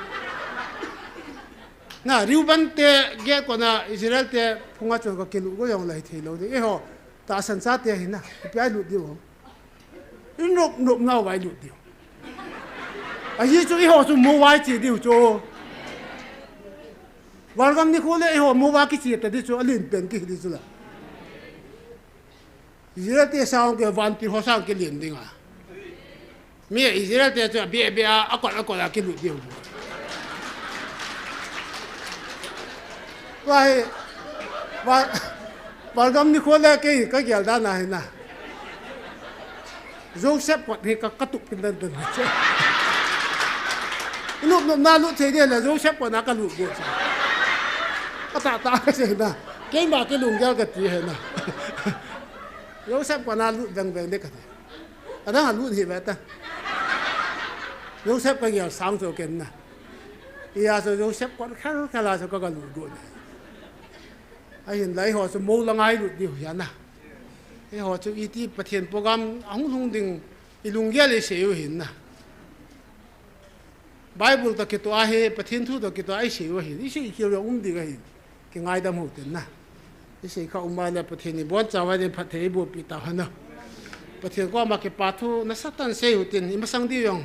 Na, Reuben te, Gad kona, Israel te, phunga chun ka kilut go jong la hithei lou ding. Eiho, tahsan chate hi na, ipi a ilut diu. I nop nop nauva ilut diu. Ahi chu eiho chu mou a iche diu chu. Vangam nikho le eiho mou a kiche ta ding chu, alen pen kihi ding chu la. Israel te sang ke vantil ho sang kilen ding a. Mi Israel te chu abeh beh a, akot akot a kilut diu. Vai, vai, vangam nikho le kei ka gel dan a hi na. Joseph kot hi ka, ka tup pin dan dan. I nop nop na lut thei ding le Joseph kot na ka lut go. Ka tah tah ka sei na. Keima kilunggel kati hi na. Joseph kot na lut veng veng ding kati. Adang a lut hi ve ta. Joseph ka gel sang chu ken na. Hia chu Joseph kot khel khel a chu ka, ka lut go na. Ahin la eiho chu mou langa ilut diu hi na. Eiho chu iti Pathen program ahung lhung ding i lunggel i sei u hin na. Bible toh kitoh ahi, Pathen thu toh kitoh a i sei u ahin. I sei keu jong um ding ahin. Kingaidam u tin na. I sei kha um a le Pathen in iboncha uva ding phatthei eiboh peh ta hen na. Pathen koma kipa thu nasatah in sei u tin i masang diu jong.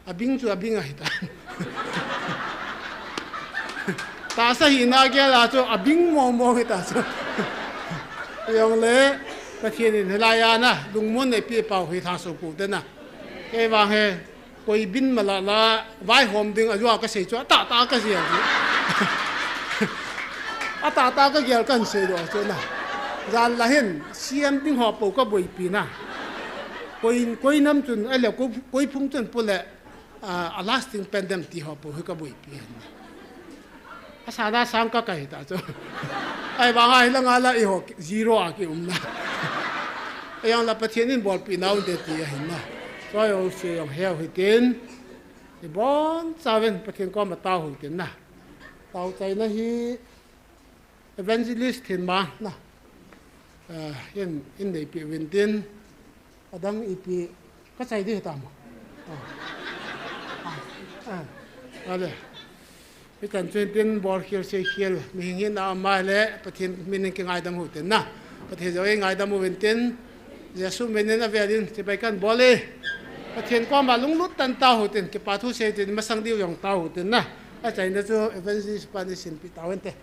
Abing chu abing ahi ta. Tahsa hina gel a chu abing mong mong hi ta chu. Jongle, Pathen in hilai a na, lungmon eipeh pau hi tha so pu te na. Kei vang he, koi bin mala la, vaihom ding a jua ka sei chu, atah tah ka jel. Atah tah ka gel kan sei do chu na. Jan la hin, siam ding ho po ka boipi na. Koi, koi nam chun, ale, koi, koi phung chun pu le, a, a lasting pen dem ti ho po hi ka boipi hin. Asa da sang ka kai ta chu. Ai, vang ai la nga la i ho ki-, zero a ki um na. Ai, jong la Pathen in bolpi nau de ti ahin na. So, jong se jong heu hi tin. I bon sa ven Pathen koma tao hi tin na. Tao chai na hi. Evangelist Thinma na. Eh, in, in neipi uvin tin. Adang ipi ka chai di ta mo. Ah. Ah. Ah. Ale. Pi tan chun tin bol khel sei khel. Mihing hin ama le Pathen min in kingaidam u tin na. Pathen jo ngaidam uvin tin. Jesu min in avel in chibai kan bol e. Pathen koma lunglut tan tao u tin. Kipa thu sei tin masang diu jong tao u tin na. Achaina chu evangelist pa ni sin pi tao ente.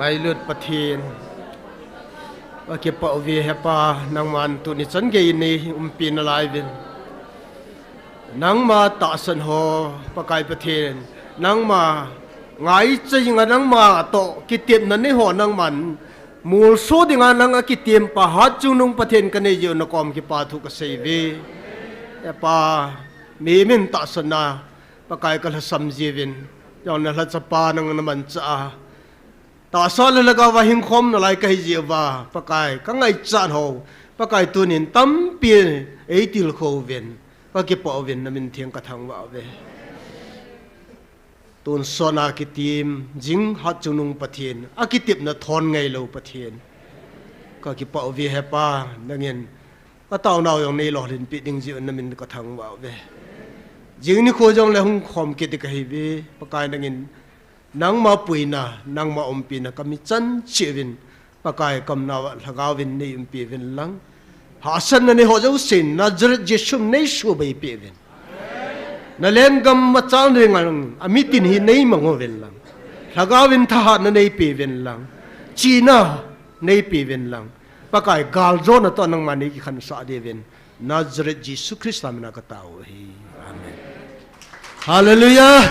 Ngailut Pathen, kakipah uve he Pa, nangman tuni chan gei in neiumpi nalai uvin. Nangma tahsan ho, Pakai Pathen, nangma ngaicha dinga nangma toh kitepna nei ho nangman molso dinga nang akitem pa hatchungnung Pathen kanei jeh u nakom kipathu kasei uve. He Pa, mihem in tahsanna Pakai kalhasam jiuvin, jong nalhacha pa nang namanchah a, tahsa le lhagao va hingkhom nalai kahi jeh uva, Pakai kangaichat ho, Pakai tunin tampi eitilkhou uvin, kakipah uvin, namin theng kathangvah uve. Tonsot a kitem jing hatchungnung Pathen, akitepna thon ngailou Pathen, kakipah uve he Pa, nangin kataonau jong neilolhinpeh ding jeh un namin kathangvah uve. Jing nikho jongle hung khom kit ding kahiuve, Pakai nangin nangma puina, nangma umpina kami chan cheh uvin, Pakai kamnauva lhagaovin neiumpi uvin lang. Hahsatna neiho jousen Nazareth Jesu min neisubeipeh uvin. Nalenggam machal ding lang, amitin hi neimang uvin lang. Lhagaovin thahatna neipeh uvin lang. Chihna neipeh uvin lang. Pakai galjona toh nangma neikikhansah diuvin, Nazareth Jesu Christa mina katao u ahi. Amen. Hallelujah.